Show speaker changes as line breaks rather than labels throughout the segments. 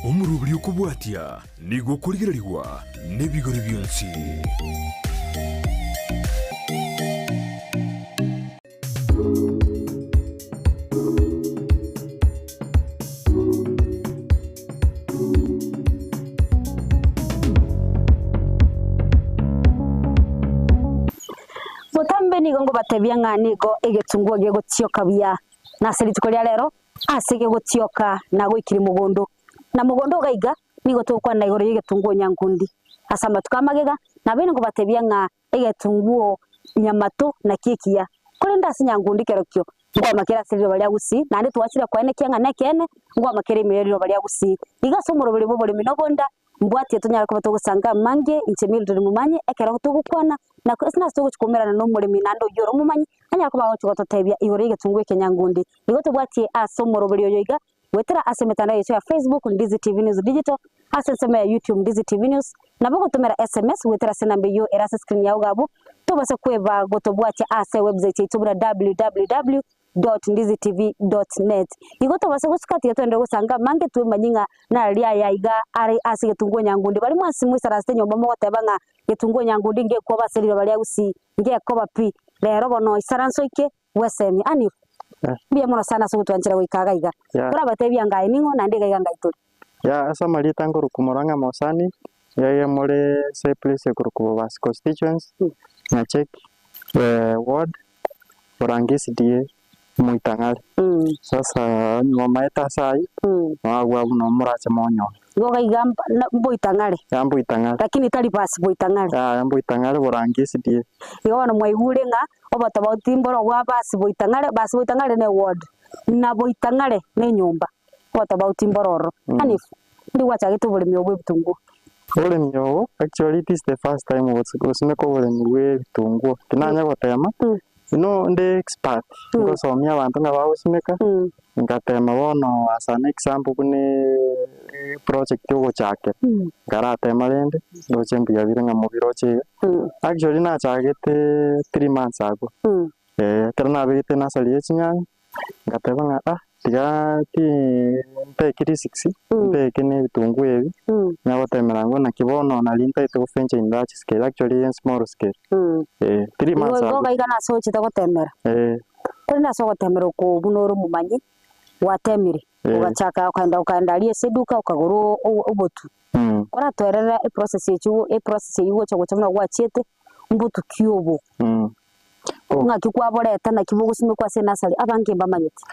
Omoroberi okobwatia nigo okorigererigwa nebigori bionsi.
Botambe nigo ngobatebia ng'a nigo egetungwa gegotioka buya, na ase rituko ria rero ase gegotioka nagoikire mogondo, na mogondo iga iga nigo togokwana igoro y'egetungwa nyankundi. Ase amatuko amagega nabeire ngobatebia ng'a egetunguo nyamato naki ekiya, korende ase nyankundi kerokio nkwama kere ase riroba ria gusii, naende twachire koenekia ng'a nekeene nkwama kere ime ye riroba ria gusii. Iga ase omoroberi bw'oboremi na obonda, mbwatie tonyare koba togosanga amange inche Mildred Momanyi ekero togokwana na ase nase togochia koumerana na omoremi naende oyio ore omomanyi anyare koba agochia gototebia igoro y'egetunguo eke nyankundi. Igo tobwatie ase omoroberi oyo iga Goetera ase emetandao yaito ya Facebook, Ndizi TV News Digital, ase ensemo ya YouTube, Ndizi TV News, nabo ogotomera SMS goetera ase enamba eyio ere ase screen yao iga abwo, tobase kweba gotobwatia ase ewebsite yaito buna www.ndizitv.net. Igo tobase gosuka tiga toenderere gosanga amange twemanyie ng'a nararia aya iga are ase egetunguo nyangundi. Baria mwansi moisaransete nyomba mogoteba ng'a getunguo nyangundi ngekwoba ase riroba ria Gusii, ngekoba pi. Rero bono isaranse oike bw'esemi. Anif, mbuya mono sana ase ogotwanchera goika iga iga. Torabatebia nga aye ning'o naende iga iga ngai tore.
Ya ase amarieta nkorokwa Murang'a Mosani, iga iga more ase eplace ekorokwa Bobasi constituency, Nyacheki ward, Borangi SDA, Moitang'ari. Sasa onye momaete ase ayio, nabo abwo abwo nabo morache monyore.
Igo iga iga mboitang'are.
Ya mboitang'are.
Lakini tari basi boitang'are.
Yaya mboitang'are Borangi SDA.
Igo bono mwaigure ng'a obotobauti mboro bwa basi boitang'are, basi boitang'are ne eward, na boitang'are ne enyomba, obotobauti mboro ororo. Yaani ndi gwachagete oboremi obo bwa ebitunguo.
Oboremi obo actually it is the first time gosimeka oboremi bwa ebitunguo, tinanya gotema, inwe nde expert ngosomia abanto ng'a bagosimeka, ngatema bono as an example buna eproject ogochakera, nkaratema rende ndoche mbuya bire ng'a mobiroche iga. Actually nachagete 3 months ago, ekero nabegete nursery ya chinyanya, ngateba ng'a ah tiga ti ntake risks, ntake na ebitunguo ebi, nyagotemera ang'o naki bono nari ntaete go venture in large scale, actually in small scale, 3 months
Igo
ago.
iga iga nase ochete gotemera. Korende ase ogotemera oko buna ore omomanyi, gwatemire, ogachaka okaenda okaenda aria ase eduka okagora obotu. Koratoerere eprocess echio eprocess eywo gocha gocha buna gwachiete, mbotu ki obo? Ng'aki kwaboreta naki bogosimekwa ase enasari abange mbamanyeti.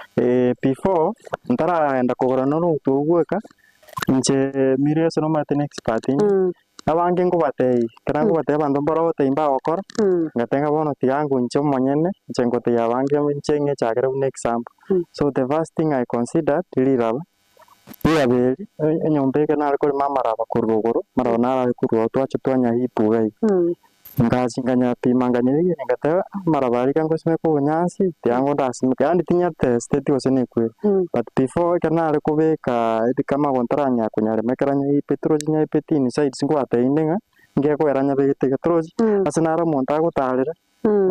Before ntaragenda kogora noro obotu obwo bweka, inche Miriam ase nomanyete ne expert inde, abange nkobatebia, ekero nkobatebia abanto mbaro ogotebia mbagokora, ngateba ng'a bono tiga ango inche omonyene, inche ngotebia abange inche ng'echakere buna example. So the first thing I considered riraba, riraba eri, enyomba eke nare korema amaraba korwa rogoro, amaraba naro are korwa oo twacha twanyaheap iga iga. Ngachi nkanyapima nkanyarigereria ngateba amaraba aria iga ngosimeka obonyansi tiga ndasimeke yaani tinyatesteti gose nekweri. But before ekero nare kobeka ebikamago ntarang'ea konyarema ekero nyaipeti roche nyaipeti inside nkobatebia inde ng'a ngekoera nyabegete iga torochi ase naro omonto agotarera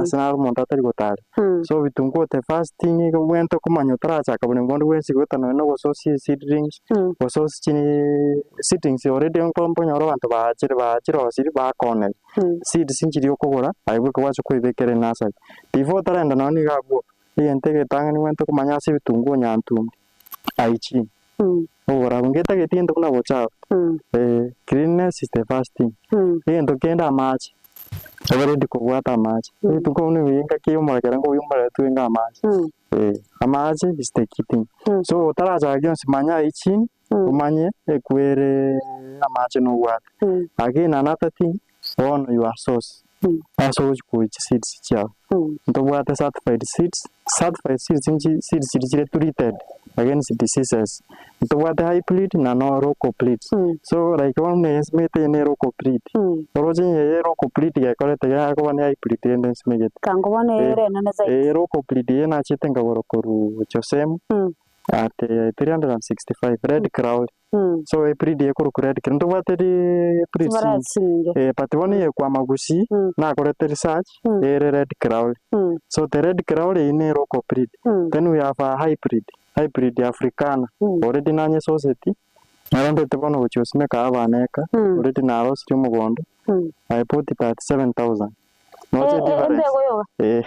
ase naro omonto atari gotarera. So bitunguo the first thing iga obwenerete komanya otarachaka boremi bonde bwensi goeta nonye na ogosource seedlings, gosource chii seedlings already nkonyora abanto baachire bachirosirie bakoneria. Seeds nchiria okogora aye bweka gwacha koibekera enursery. Before otarenda nonye nigo abwo, egento egetang'ani obwenerete komanya ase ebitunguo nyantumbi, hygiene, oborabu ngetageti gento buna bochafu, cleanliness is the first thing. Egento kende amache, obe ready kobwata amache, ebituko buna ebi engaki ya omorakera nkoywa omorero twenge amache, amache is the key thing. So otarachaka gionsi manya hygiene, omanye ekwere amache nobwate. Again another thing, bono your source, ase ogochi koiywa chiseeds chiago, ntobwate certified seeds, certified seeds nchi seeds chiria chire treated against diseases, ntobwate hybrid na no local breed. So like bono buna eye nsimegete eye ne local breed, oroche onye eye local breed gekorete yakoba ne hybrid rende nsimegete.
Kango bono eye ere enene zaidi.
Eye local breed eye nachete nkagora korwa Josem. At 365 red cloud so ebreed ekorokwa red cloud ntobwate breeds
Chivarayati chinyinge.
eh, but bono eye kwama gusii nakorete research ere red cloud so the red cloud eyio nere local breed then we have a hybrid, hybrid africana already nanye soseti. Narendete bono gochia gosimeka abana eka, already narosirie omogondo, I bought 37,000. Noche difference.
Embego yoga.
Eh.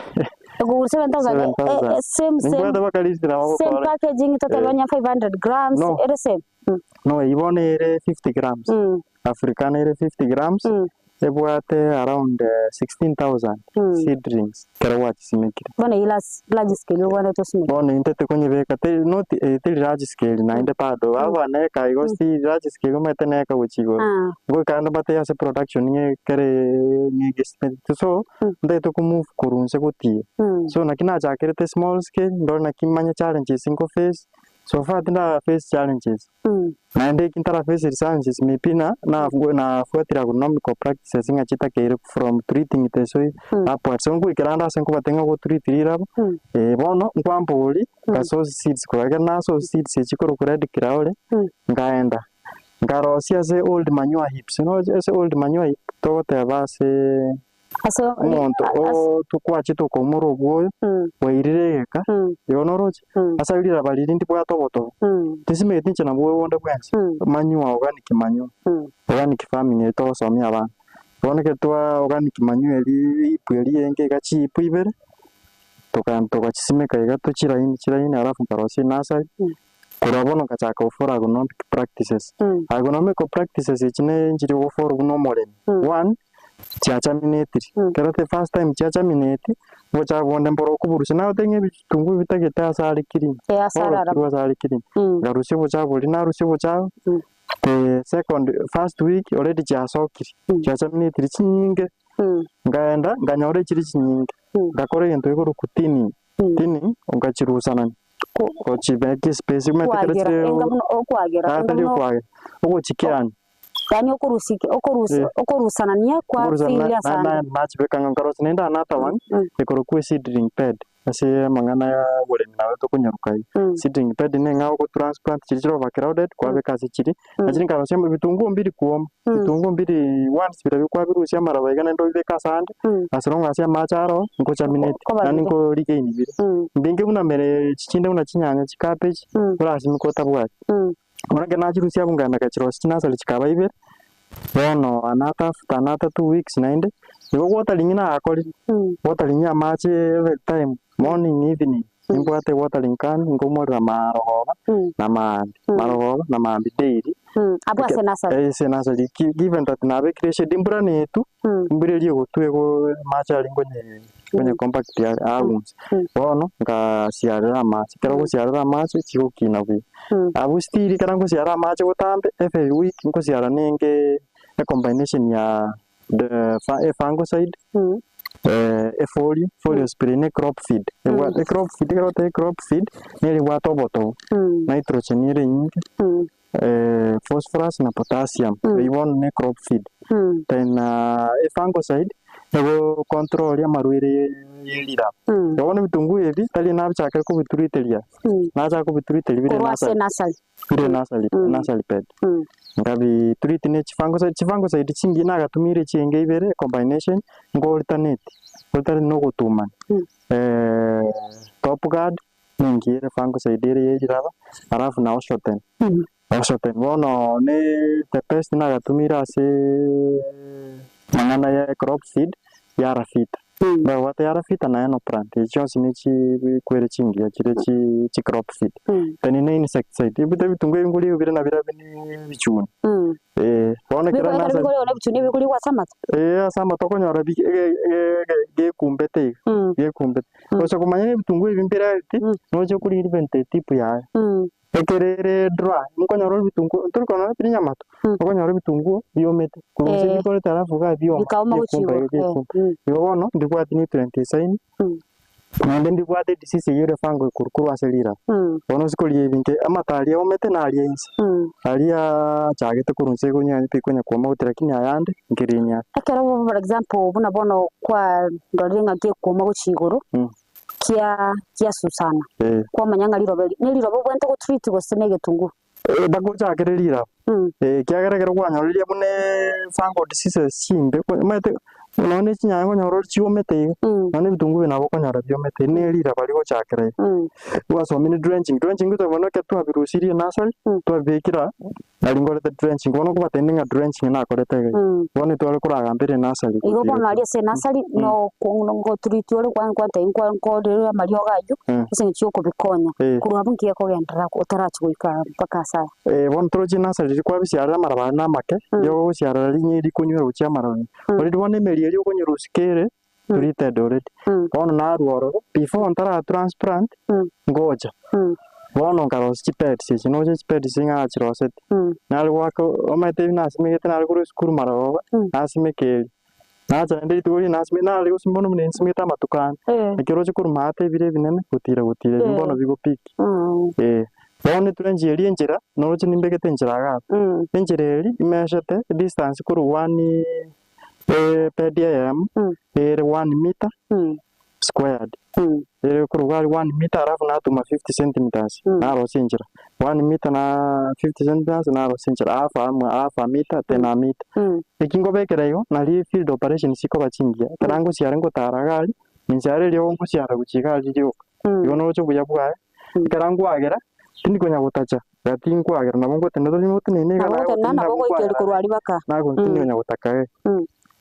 Ekogura 7,000.
7,000.
Same same.
Nimbwate mpaka list nabo
Same
gokora.
packaging totebe
Eh.
onye 500 grams
No.
ere same.
No, eyio bono ere 50 grams. Africana ere 50 grams, ebwate around 16,000 seedlings ekero gwachisimekire.
Bono eyio large scale obwenerete osimeke.
Bono intwe tikonyebeka teri not teri large scale naende bado aba neka igo si large scale omanyete neka gochia igoro. Ngoika ande mbatebie ase production ng'a ekere ng'a egesimekete so, ntagete ko move korwa inse gotiga. So naki nachakerete small scale ndore naki manye challenges nko face, so far tinda face challenges. Naende eki ntara face challenges maybe na nafuatire agronomical practices ng'a chitakeire from treating the soil upwards. So ngoikera ande ase nkobatebia ng'a gotreat riraba, bono nkwamboria nka source seeds korwa ekero na source seeds echi korwa red craore, nkaenda nkarosia ase old manure heaps, noche ase old manure heap togoteba ase
Ase
omonto tokwachete okoumora obwoyo, bwairire egeka, igo noroche, ase aria riraba riria ndibwate obotobu, tisimeti inche nabwo bonde bwensi, manure organic manure, organic farming eye togosomia abana. Bono ekero twa organic manure eria heap eria enge iga chiheap ibere, toka togachisimeka iga tochiraini chiraini alafu nkarosia enursery, korwa bono nkachaka gofollow agronomic practices. Agronomic practices echi ne enchiri ogofollow buna omoremi, one, chiachaminetiri, ekero the first time chiachamineti, obochafu bonde mboro okoborusia nagotebi ng'a ebitunguu bitagete ase are clean,
Eh, ase are arabu.
ase are clean, nkarusia obochafu boria narusia obochafu, the second first week already chiasokire, chiachaminetiri chinyinge, nkaenda nkanyora echire chinyinge, ngakora egento gekorokwa thinning, thinning nkachirusanania, gochibeka espace omanyete ekero
Kwagera,
chire
enga buna okwagera, enga
tari
buna
okwagera, ogochikerania.
Yaani okorusia okorusia
Eh.
okorusanania kwa
Okorusa
field
na-
ase
na-
ande.
na- nachibeka ng'a nkarosia naende another one, ekorokwa eseedling bed, ase amang'ana ya oboremi nabo tokonyaruka iga. Seedling bed neng'a ogotransplant chiria chire overcrowded, kwabeka ase chiria, lakini nkarosia ebitunguo mbiri kuoma, ebitunguo mbiri once birobio kwabirusia amaraba iga naende obibeke ase ande, as long as amache aroo, nkochamineti,
Koba
yaani
bire.
nko regain bire. Mbinge buna mere chinde buna chinyanya, chicabbage, orasimeke otabwati. Bono ekero nachirusia abwo nkaenda nkachirosia chinursery chikaba ibere, bono another after another 2 weeks naende, igo watering nagakorire, watering amache every time, morning, evening, nimbwate watering can nkoumorera marogoba na maambia, marogoba na maambia daily.
Abwo ase nursery.
Ase nursery given that nabekire eshade embura netwa, embura eria egotwa igo amache aria nkonye nkonye compact are agunsa. Bono nkasiarera amache, ekero ogosiarera amache chigokina buya. Abwo still ekero nkosiara amache botambe, every week nkosiara nenge ecombination ya the efungicide, efolia, folia spray na ecrop feed. Ecrop feed ekero ogoteba ecrop feed, nere ebwate obotobu, nitrogen ere enyinge, phosphorus na potassium, eywo bono ne ecrop feed. Then efungicide, ego control amarwaire ya eriraba. Igo bono ebitunguo ebi, tari nabichakire kobituriteria, nachaka kobituriteria bire
Korwa ase
nursery,
nursery.
bire nursery, nursery bed. Nkabituriti ne chifungicide, chifungicide chingiya nagatumire chienge ibere combination, nko alternate, alternate na ogotumana. Top guard, nengiya ere fungicide ere ya eriraba, alafu na oshoten, oshoten. Bono ne the best nagatumire ase amang'ana ya crop feed, yarafita. Ndabwate yarafita na enoplant, echi chionsi ne chikwere chingiya chire chi chicrop feed. Then ne insecticide, ebite ebitunguo ebi nkoria bire nabirobio ne ebichuni. Bono ekero
Bikore
nursery
bikore ebichuni ebikoriwa ase amato.
Ase amato okonyora bi gekumbete iga, gekumbete. Gocha komanya na ebitunguo ebi mbire healthy, noche okorigia even the tip yaye. Ekero ere dry, nkonyora ebitunguo, ntori konyora bire nyamato, okonyora ebitunguo biomete, korwa gose bikorete alafu iga bioma,
Bikaoma gochia
biekumba
igoro.
iga biekumba. Igo bono, mbibwati nutrient esaini, naende mbibwate disease eywo ere fungal ekorwa korwa ase riraba. Bono ase koria ebi nke amato aria aomete na aria inse, aria achagete korwa inse igo bikonya kuoma gotira lakini ayande nkerenia are.
Ekero for example buna bono kwarorire ng'a gekwoma gochia igoro, kia kiasusana, kwamanya ng'a riroba eri, na riroba obwenerete gotreat gose na egetunguo?
Bagochakera riraba, ekiagera ekero kwanyoririe buna fungal diseases chimbe, omanyete nonye na chinyanya okonyora ore chiomete iga, nonye na ebitunguo ebi nabo okonyora biomete, eri ne riraba rigochakera iga. Gwasomire drenching, drenching gocha bono ekero twabirusirie nursery, twabibekera. Nari nkorete drenching, bono nkobatebia ng'a drenching nakorete iga iga. Bono etware koragambera enursery
Igo
gotira
bono aria ase enursery no ngotreat ore kwantebia nkorere amariogo aywo ase eng'encho ya okobikonya. Korwa abwo nki gekogenderera otarachia goika mpaka ase aya?
Bono toroche enursery riria kwabisiarera amaraba aria namake, riria ogosiarera rinyia rikonywera gochia amaraba ime. Already bono emeri eria okonyerusia kere treated already. Bono narwa ororo, before ntara transplant, ngocha, bono nkarosia chibeds echi, noche chibeds echi ng'a nachirosetie, nare goaka omanyete ebi nasimegete nare korwa esukuru marogoba, nasimeka erio, nacha naende rituko rinde nasimeka, nare gosimeka bono buna nsimegete amatuko ane, ekero roche korwa maate ebire ebinene, gotira gotira ebi bono bigopick, eh. Bono etrench eria enchera, noroche nimbegete enchera iga abwo, enchera eria imeshete distance korwa one Bed eyemo ere one meter squared, ere korwa iga aria one meter alafu natuma 50 centimeters narosia enchera, one meter na 50 centimeters narosia enchera half amo half a meter then a meter. Eki nkobekera igo nari field operations chikoba chingiya, ekero ngosiara ngotara iga aria, ninsiare eriogo ngosiara gochia iga aria rioka, igo noroche obuya bwaye, ekero nkwagera tindi konya gotacha. Gati nkwagera nabo ngotenena tori ngotenene iga
Nabo
naye
gotenena
gotenena
nabo
nabo
goikeria
nkwagera
korwa aria baka.
naye tindi konya gotaka eh.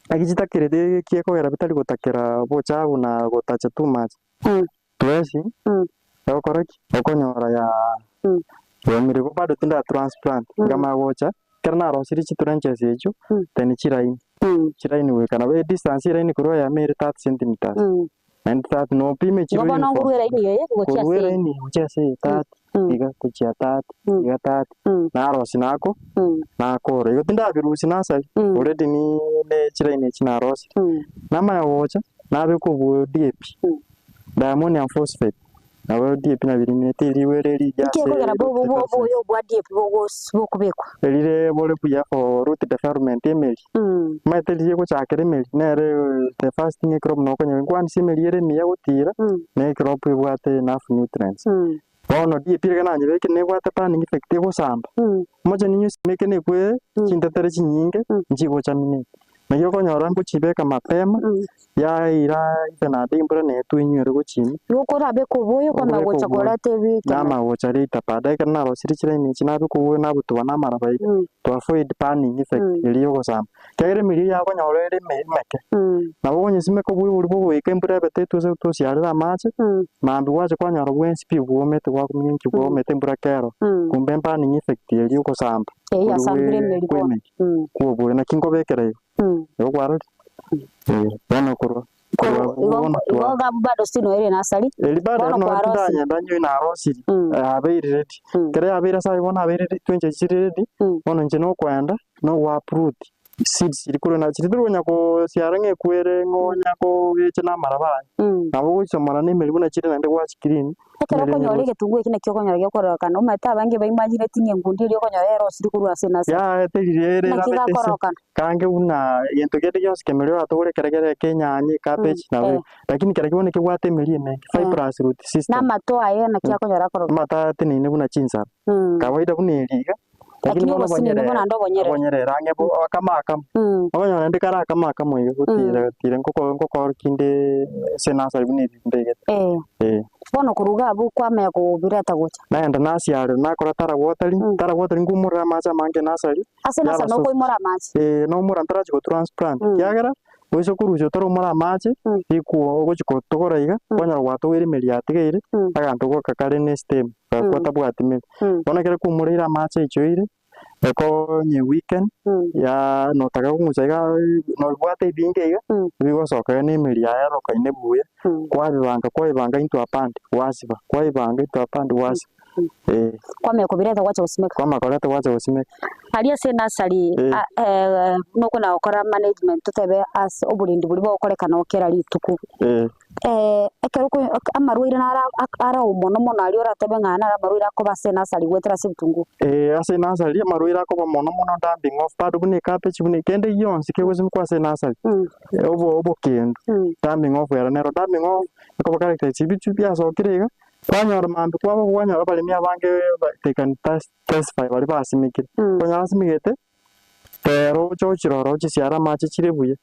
Naki chitakereti eki ekogera bitari gotakera bochafu na gotacha too much. Twesi egokora ki? Okonyora ya yaumire igo bado tinda transplant nkamanya gocha ekero narosirie chitrenches echio then chiraini, chiraini goika nabo edistance eraini korwa eyemo ere 30 centimeters. Naende tati nopime
Igo
chiro
bono
uniform.
nkorwa eraini eye gochia
Korwa
ase eye.
eraini gochia ase eye tati iga gochia tati iga tati narosia nako nakora. Igo tindabirusia nasari already ni ne chiraini echi narosirie. Namanya gocha nabeka obo DAP, diammonium phosphate. Nabo DAP nabirimete riwere rigiya
Inki
ase
ekogera
root
bo- bo- bo-
development.
oyo bwa DAP bogos- bokobekwa?
Erire bore buya for root development emeri. Omanyete riria egochakera emeri nere the first thing ecrop nokonyora nkwanisia emeri ere emiya gotira na ecrop ebwate enough nutrients. Bono DAP riria nanyebekire nebwate burning effect egosamba, omochie ninywe esimeke nekwere chintetere chinyinge nchigochamineti. Naki okonyora ngochibeka mapema Yaira even ande embura netwe inywere gochia ime.
Igo korabeke oboyo kwamanya
Obeke
gocha
oboyo,
koreta ebikemo.
Namanya gocha later baadaye ekero narosirie chiraini echi nabeka oboyo nabotuba na amaraba iga to avoid burning effect eria ya ogosamba. Ekiagera emeria eye yakonyora ere emeke, nabo okonyesimeka oboyo boria bogoika embura ebete etwe ase tosiarere amache, mambia gwacha kwanyora bwensi pi bwomete gwakumenya inki bwomete embura kero, kumbe burning effect eria ya ogosamba
Eyio
koria
yasambire emeri
kwa
bono.
emeri kwa oboyo naki nkobekera igo. Igo kwarorire? Eh, bono korwa korwa
Igo
bono
igo
twa
iga bado still noere nasari.
Eri bado
Bono
ero noro
kwarosire.
tindanyenda nywe narosiri, abeire ready. Ekero yabeire ase aywo bono abeire ready twenche chire ready, bono inche nokoenda nogo uproot seeds chiria korwa na chiria tori konya kosiara ng'a ekwere ng'a onya kogecha na amaraba aya. Nabo ogochimora na emeri buna chire naende gwachi clean.
Ekero okonyora egetunguo eki nakio okonyora gekororokana, omanyete abange baimanyineti ng'a engundi eria okonyora erosirie korwa ase enase.
Yaya teri rere
Naki
erabete ase
gakororokana?
kange buna egento kende gionsi kemeri oratogore ekere kere eke enyanya, ecabbage nabo
Eh.
igo. Lakini kera bono kebwate emeri emenge, fibrous root system.
Na amato aye naki akonyora akororokana?
Amato aya ateneine buna chinsara. Kawaida buna eri iga,
Lakini
bono
obosinini
obonyerere,
buna nde obonyerere.
obonyerere ang'e bo akamo akamo. Okonyora naende kare akamo akamo iga gotira gotira nkoko nkokora kinde ase enasari buna ebi mbegete.
Eh.
Eh.
Bono korwa iga abwo kwamanya kobireta gocha.
Naenda nasiarera nakora tara watering, tara watering nkoumorera amache amange enasari,
Ase enasari
yaba soft.
nokoimora amache.
Eh, naumora ntarachi go transplant, ekiagera oise korusia otaromora amache, rikuo ogochi kotogora iga, kwanyora gwatogoire emeri yatigaire, aganto goka kare ne estem, gakwa tabwati meri. Bono ekero kwaumoreire amache aichoire, ekonye weaken, ya notaka kong'usa iga nobwate ebinge iga, bigosoka iga na emeri yaye erokaine buya, kwabibanga kwaibanga into a band, gwasiba, kwaibanga into a band gwasiba, eh.
Kwamanya kobireta gwacha gosimeka.
Kwamanya koreta gwacha gosimeka.
Aria ase enursery buna okona gokora management totebe ase oborendi boria bogokorekana oo kera rituko. Ekero amarwaire naro aroo mono mono aria oratebe ng'a naro amarwaire akoba ase enursery goetera ase ebitunguo.
Ase enursery amarwaire akoba mono mono damping off bado buna ecabbage buna kende gionsi kegosimekwa ase enursery obokendu damping off ero nero damping off ekoba characterised ebichu biasokire iga kwanyora mambia kwabo kwanyora abaremi abange they can testify baria basimekire. Okonyora asimegete, rero oche ochirore ochisiare amache chire buya,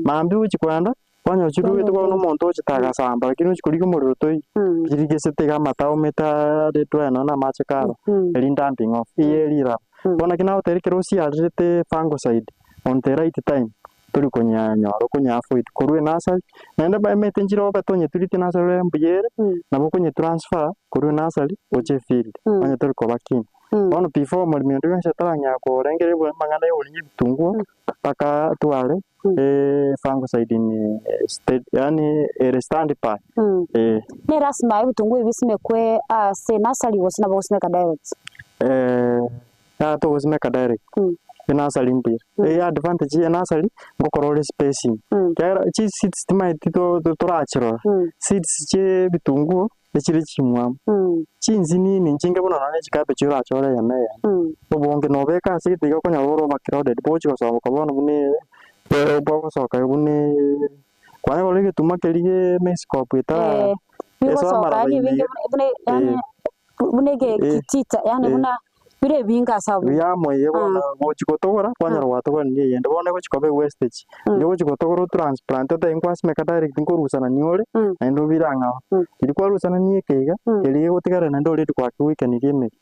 mambia ogochi koenda. Kwanyora chirugete bono omonto ochete agasamba lakini ochia korigia omorero toiyo, chirigesete iga amate aomete aretwe nonya na amache karo, eri dumping off, eye riraba. Bono naki nagotebia ekero osiarerete fungicide on the right time, tori konyanyora okonya avoid korwa enursery, naende emete nchire obete onyetureti enursery ore mbuya ere, nabo okonye transfer korwa enursery gocha efield, onye tori koba keen. Bono before omoremi onde bwensi atarang'ea korengereria amang'ana ya oborinyi ebitunguo, mpaka atware fungicide in state yaani ere stand by eh.
Ne lasima ebitunguo ebi bisimekwe ase enursery gose nabo ogosimeka direct?
Yaya togosimeka direct, enursery mbuya. Eye advantage ya enursery, ngokora ore spacing, ekiagera chiseeds timanyeti torachirora, seeds chia ebitunguo echire chimwamu, chinsinini nchinke buna nonya ne chikabechi orachore eyemo eyemo, obonge nobeka ase egete iga okonyora ore overcrowded bogochi gosoka bono buna bogosoka buna kwanya korora egetuma keria gie emesikopu etara
Bigosoka
amaraba
yaani
ime
ebinge
iga.
buna yaani buna egekitita yaani buna bire ebinge ase abwo.
Biamo iga bono gochi gotogora kwanyora gwatogorire eyende bono egochi koba ewastage. Riria ogochi gotogora otransplant otebe nkwasimeka direct nkorusanania ore naende obire ang'ao. Riria kwarusanania eke iga, keria gegotigara naende already kwakegoikanirie emeri.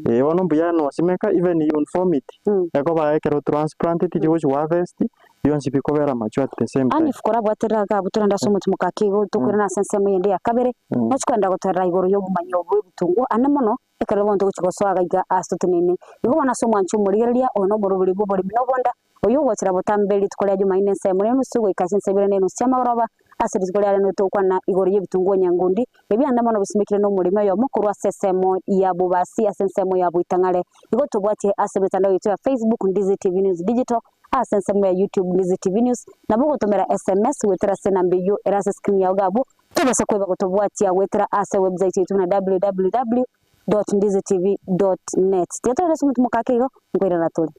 Eh bono mbuya nosimeka even uniformity ekoba ekero otransplanted riria ogochi goharvest bionsi bikobera mature at the same time.
Anif korabwaterere iga abwo torende ase omotimoka ake igo tokoirana ase ensemo eyende ya kabere, nochi kogenda gotorera igoro y'obomanyi obo bw'ebitunguo ane mono Ekero bono togochia gosoa gaiga ase totenene, igo bono ase omwancho omorigereria, oyo nomoroberi bw'oboremi na obonda, oyio ogochera botambe rituko ria Jumaine ensemo nenusu goika ase ensa ibere nenusu chi'amagoroba, ase rituko ria rero togokwana igoro y'ebitunguo nyangundi, ebianda mono bisimekire nomoremi oyomo korwa ase esemo ya Bobasi ase ensemo ya Boitang'are. Igo tobwatie ase emetandao yaito ya Facebook, Ndizi TV News Digital, ase ensemo ya YouTube, Ndizi TV News, nabo ogotomera SMS goetera ase enamba eyio ere ase escreen yao iga abwo, Tobasa kweba gotobwatia goetera ase website yaito buna www dot ndizitv dot net. Tiga torore ase omotumo ake igo, nkoirana tore.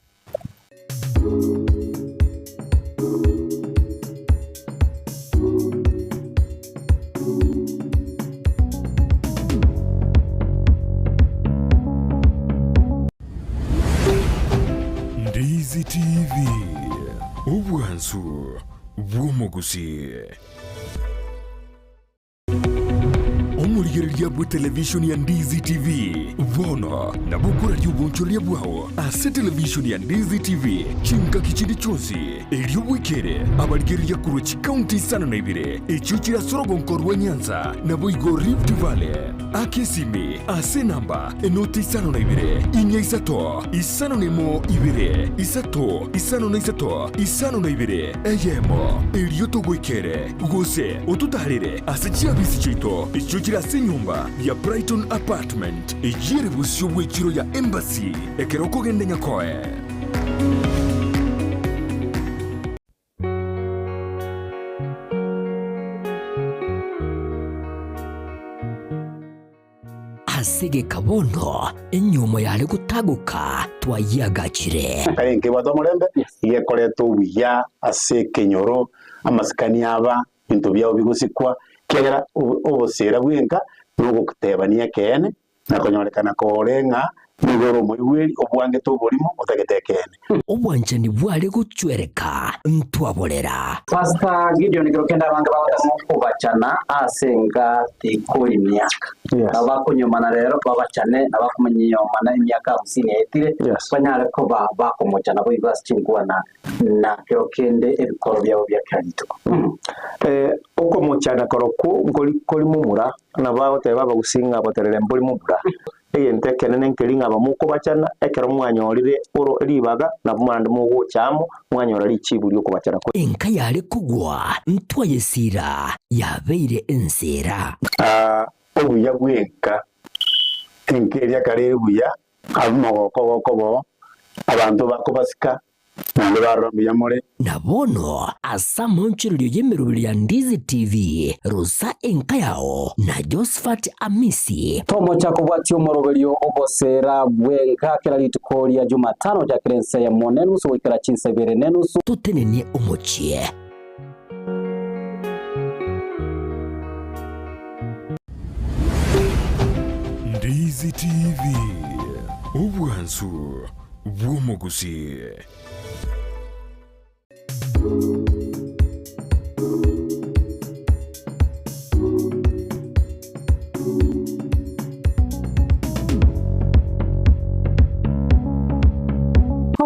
Ndizi TV, obwansu bw'omogusii. Omorigereria bw'etelevishoni ya Ndizi TV bono nabo okoraria obonchoreria bwao ase televishoni ya Ndizi TV chingaki chinde chionsi, erio bwekere abarigereria korwa chikaunti isano na ibere echio chire ase orogonko rwa Nyanza naboigo Rift Valley. Aka esimi ase enamba enoti isano na ibere, inya isato, isano na emo ibere, isato, isano na isato, isano na ibere, eyemo, erio togoikere, gose ototaarere ase chiabisi chiaito echio chire ase enyomba ya Brighton Apartment, eyio ere bosio bw'echiro ya Embassy, ekero okogenda Nyakoe.
Ase egeka bono enyiomo yare gotagoka twayiagachire.
Kare nkebwate omorembe, igekoreta obuya ase ekenyoro, amasikani aba, ebinto biao bigosikwa, ekiagera obosera bwenka nogotebania ekeene, na konyorekana kore ng'a nigo ore omoigweri obwangete oborimo otagete ekeene.
Obwanchani bware gochwereka ntwaborera.
Pastor Gideon kero kende abange bagotema okobachana ase enka tikori miaka.
Yes.
Nabo bakonyomana rero babachane na bakomonyomana emiaka hamsini yaetire
Yes.
banyare koba bakomochana boigo ase chinkwana na kero kende ebikoro biabo bia kera rituko.
Eh, okomochana korokwo nkori kori momura, nabo agoteba abagusii ng'a boterere mbori momura. Egento ekenene nkeri ng'a abamokobachana, ekero mwanyorire oro ribaga, nabo naende mogocha amo, mwanyora richibu ri'okobachana kwe.
Enka yare kogwa ntwayesiira yabeire enseera.
Aa, obuya bw'enka, enka eria kare ere buya, ab'omogoko gokoba oo, abanto bakobasika, naende barora mbuya more.
Na bono ase amaonchorerio y'emeroberi ya Ndizi TV, rosa enka yao na Josephat Amisi.
Tomocha kobwatia omoroberio oboseera bw'enka kera rituko ria Jumatano gochakera ensa eyemo nenusu goikera chinsa ibere nenusu.
Totenenie omochie.
Ndizi TV, obwansu bw'omogusii.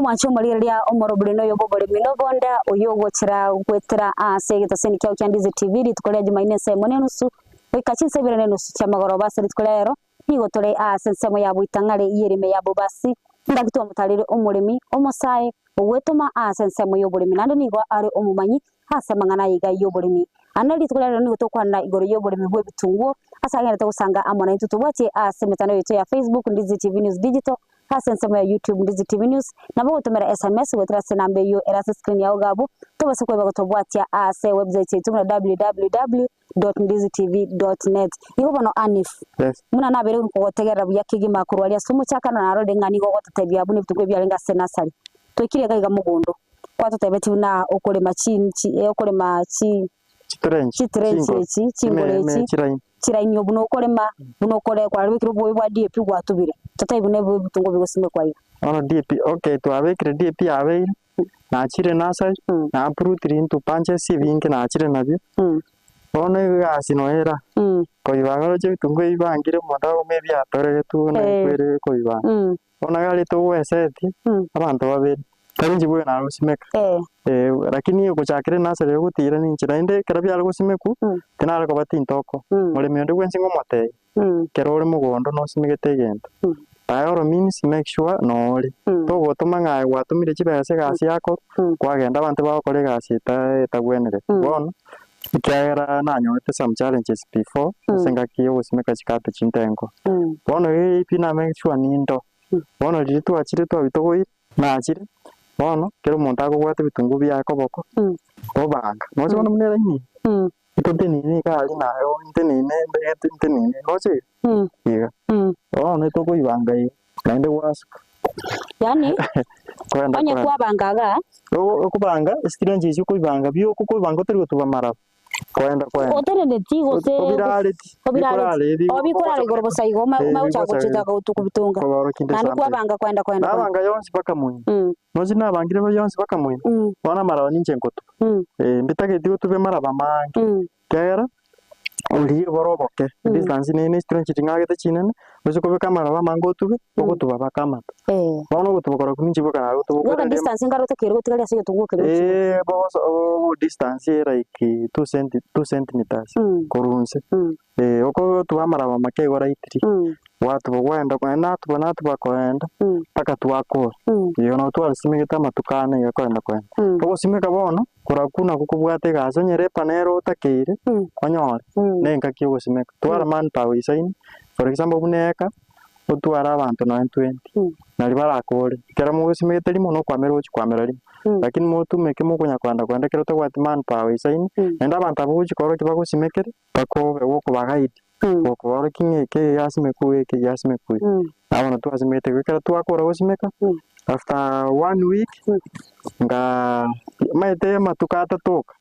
Omwanche omorigereria omorobori noyo bw'oboremi nobonda, oyio ogochera goetera ase egetaseni kiao kia Ndizi TV rituko ria Jumaine ensemo na enusu goika chinsa ibere na enusu chi'amagoroba ase rituko ria rero nigo tore ase ensemo ya boitang'are y'erime ya Bobasi, engaki twamotarire omoremi omosae ogwetoma ase ensemo y'oboremi naende nigo are omomanyi ase amang'ana aya iga y'oboremi. Ande rituko ria rero nigo tokwanera igoro y'oboremi bw'ebitunguo ase agenderete gosanga amo naintwe tobwatie ase emetandao yaito ya Facebook Ndizi TV News Digital Ase ensemo ya YouTube Ndizi TV News, nabo ogotomera SMS goetera ase enamba eyio ere ase screen yao iga abwo, tobase koeba gotobwatia ase website yaito buna www.ndizitv.net. Igo bono Anif,
Yes.
buna nabeire nkogotegerera buya kegima korwa aria ase omochakano narorire ng'a nigo ogototebia buna ebituko ebi biarenge ase nursery. Twaikire iga iga mogondo, kwatotebetie buna okorema chi chi okorema chi
Chitrench,
chitrench
chingoro,
echi, chingoro
chime-
echi,
me- chiraini.
chiraini buna okorema, buna okore kwarabekire obobe bwa DAP gwatubire, totebi buna ebi ebitunguo bigosimekwa iga.
Bono DAP, okay twabekire DAP yabeire, nachire nursery, naprutire into bunches ebinge nachire nabio, bono egasi noyo era, koibanga oroche ebitunguo ebi bibangire omonto agokoma ebiatoregetwe buna ekwere koibanga. Bono gari togwesetie abanto babere, tari inche bweka nagosimeka, lakini ogochakera enursery ogotira ninche naende ekero biare gosimekwa, tinare koba tintoko, moremi onde bwensi ngomotebia, ekero ore mogondo nosimegete egento, by all means make sure nore, togotoma ng'a aye gwatomire chibesa egasi yakorwa, kwagenda abanto bagokora egasi eta etagwenereti. Bono, ekiagera nanyorete some challenges before, ase engaki ya ogosimeka chikabechi ntengo. Bono pi na make sure nindo, bono riria twachire twabitogoire, nachire, bono kera omonto akobwata ebitunguo biaye koboko, obanga. Noche bono buna eraini eye, ntotenene iga aria naye ntenene mbegete ntenene, roche iga? Iga. Bono tokoibanga iga, naende gwasuka.
Yaani,
Kwenda
onye
kwenda.
kwabanga igaa,
Okobanga, esitirenchi echio okoibanga, bioka okoibanga otari gotuba amaraba. Kwenda kwenda.
Oteneneti gose
Obirareti.
Obirareti.
Bikorara
O bikorara igoro bosa igo
Eh,
omanye gochaka
bigocha
gochita gotuko bitonga.
Kobaro kinde
Naende
something.
kwabanga kwenda kwenda kwenda.
Nabanga yonsi mpaka moino. Nochi nabangire yonsi mpaka moino. Bono amaraba ninche nkotuba. Eh, mbitageti gotube maraba mange. Ekiagera, origie bore oboke, distance nere ne chitrench ching'agete chinene, gose kobeka amaraba amange otube, ogotuba baka amato. Bono ogotuba korokwo ninche bweka nagotuba
Bono
okorere
distance nkare otakeire gotigaria ase egetunguo keria gochia igoro.
Eh, bogoso obo distance ere like two centi two centimeters korwa inse. Eh, okotuba amaraba make igo lightly, gwatuba gwaenda naende natuba natuba koenda, mpaka twakora. Igo nabo twarisimegete amatuko ane iga koenda koenda. Ogosimeka bono, Korokwo nakwo kobwate egasi, onye repa nere otakeire, onyore, na engaki yogosimeka. Twara manpower isaine, for example buna eka, otware abanto nonye twenty, naria barakore. Ekero mogosimegete rimo nokwamera ogochia kwamera rimo, lakini motumeke mokonya koenda koenda ekero otabwati manpower isaine, naende abanto abwo ogochia korokia bagosimekere, mpaka obe gokobaguide, gokobaorokia ng'a eke giasimekwa eke giasimekwa iga. Nabono twasimegete igo, ekero twakora gosimeka, after one week, ngaa omanyete amatuko atato oka,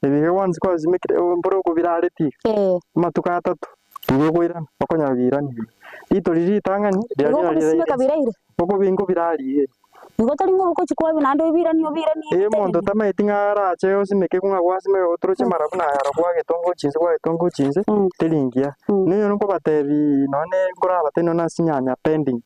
ebi iga once kwasimekire mboro okobirareti iga, amatuko atato, riria okoirana, okonyora biiranire. Rito riria ritang'ani, riria
Igo
riria
okobisimeka biraire?
Okobi nkobirarie.
Igo tari ng'a ogochia kwabia naende obiranie obiranie
Ee, omonto tamaeti ng'a arache osimeke ng'a gwasimeka gotoroche mara buna aro gwagetonga ochinse gwagetonga ochinse, teri ngiya. Nigo nkobatebi nonye nkorabatebie nonye ase chinyanya pending,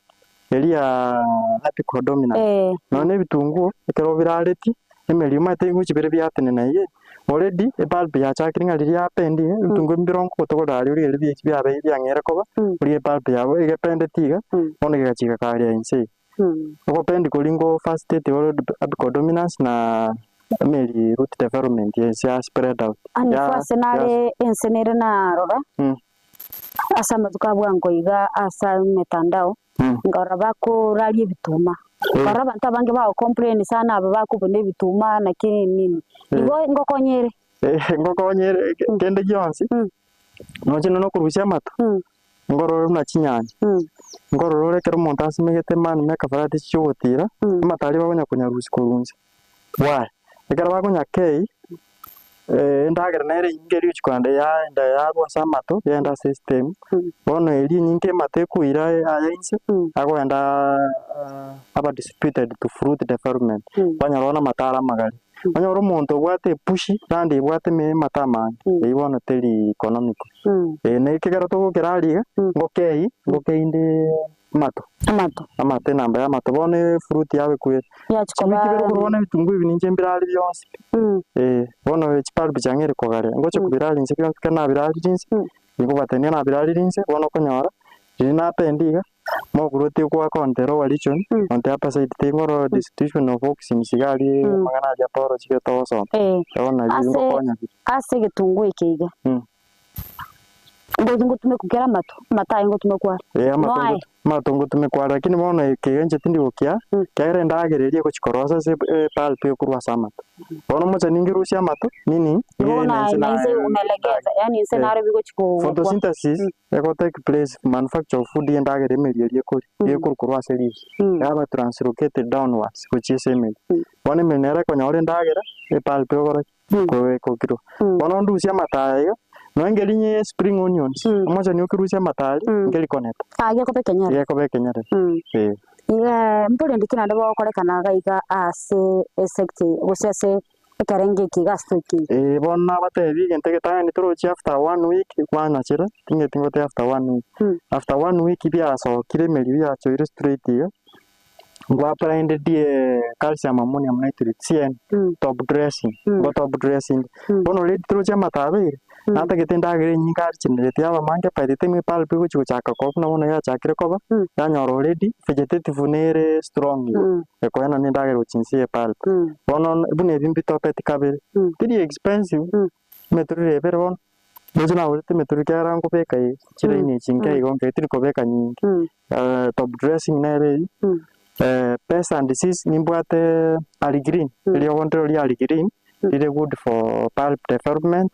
eria ya apical dominant, nonye na ebitunguo ekero obiraretie, emerio omanyete ngochia bire biatenena iga, already ebulb yachakire ng'a riria yapendi iga, ebitunguo mbire nkogotogorera aria origererie biachi biabeire biang'eire koba, oria ebulb yabo egependeti iga, bono gegachia gekaria inse iga. Ogopendi koria ngo facilitate ore apical dominance na emeri root development ense ya spread out.
Ane
Ya-
ase nare ense nere narora, ase amatuko a bwango iga ase emetandao, nkarora bakoraria ebituma. Nkarora abanto abange bago complain sana aba bakobuna ebituma naki nini nini. Igo ngokonya ere.
Ngokonya ere kende gionsi, noche nonya okorusia amato, Nkorore buna chinyanya, nkorore ore ekero omonto asimegete mani na ekafarati chi'ogotira, amato aria bakonya konyarusia korwa inse. Why? Ekero bakonya kei, endagera nere enyinge eria egochia kogenda yaenda yarwa ase amato yaenda ase estem, bono eria enyinge amato ekoira aya inse, agoenda aba distributed to fruit development, kwanyora bono amato are amagare. Onyore omonto obwate epushi naende ebwate amato amange, eyio bono teri economical. Na ekegera togokera aria iga, ngokei, ngokei inde. Amato.
Amato.
Amato enamba ya amato bono efruit yabo ekwere.
Yachi
Chiwiki
koba
ibere korwa bono ebitunguo ebi ninche mbirari bionsi pi. Eh, bono chipulp chiang'eire kogarea, ngocha kobirari inse bionsi ekero nabirarire inse, nkobatebia nabirarire inse, bono okonyora, riria napenda iga, mokurotie goaka onte lower region, onte upper side tingorora distribution of auxins iga aria amang'ana aria Paul chigete ogosoma.
Eh,
Bono nabio
ase
ngokonya bire.
ase egetunguo eke iga. Ngochi ngotumeka kera amato, amato aye ngotumekwa are.
Eh, amato
Noaye.
ngotu- amato ngotumekwa are, lakini bono eke iga inche tindi gokia, ekiagera endagera eria egochi korosa ase epulp ekorwa ase amato. Bono omocha ningerusie amato, meaning,
Igo
iga
na
inche
na inse
naye
umelegeza, yaani inse
Eh.
naro bigochi ko- gokwa.
Photosynthesis ego take place manufacture of food endagera emeri eria ekoria, ekorwa korwa ase leaves, yaba translocated downwards gochia ase emeri. Bono emeri nere ekonyora endagera, epulp egokora ki? Kobekokirwe. Bono ndusie amato aya iga, nonya nkeri nye spring onions, omochani okerusia amato aria, nkeri koneta.
Ah, gekoba ekenyoro.
Gekoba ekenyerere, eh.
Iga mborende ki naende bogokorekana iga iga ase esecti gose ase ekerengo eke iga ase toikire?
Eh, bono nabatebi egento egetang'ani torochi after one week kwanachire, ting'eti ngotebi after one week. After one week biasokire emeri biachoire straight iga, Ngwapraindedie calcium ammonium nitrate, CN, top dressing, ngo top dressing. Bono already torochi amato abeire, natagete endagera enyinge aregenerate yaba mange by the time epulp egochi gochaka koba buna bono yachakire koba, yanyora already vegetative nere strong igo, ekoenana endagera gochia inse ya epulp. Bono buna ebi mbitopeti kabere, teri expensive, emetoriro ebere bono. Inche nagorete emetoriro ekiagera nkobeka eye, chiraini echi nke igo nke tiri kobeka nyinge. Top dressing nere eywo, pest and disease nimbwate early green, eriogo ndiro ria early green, rire good for pulp development,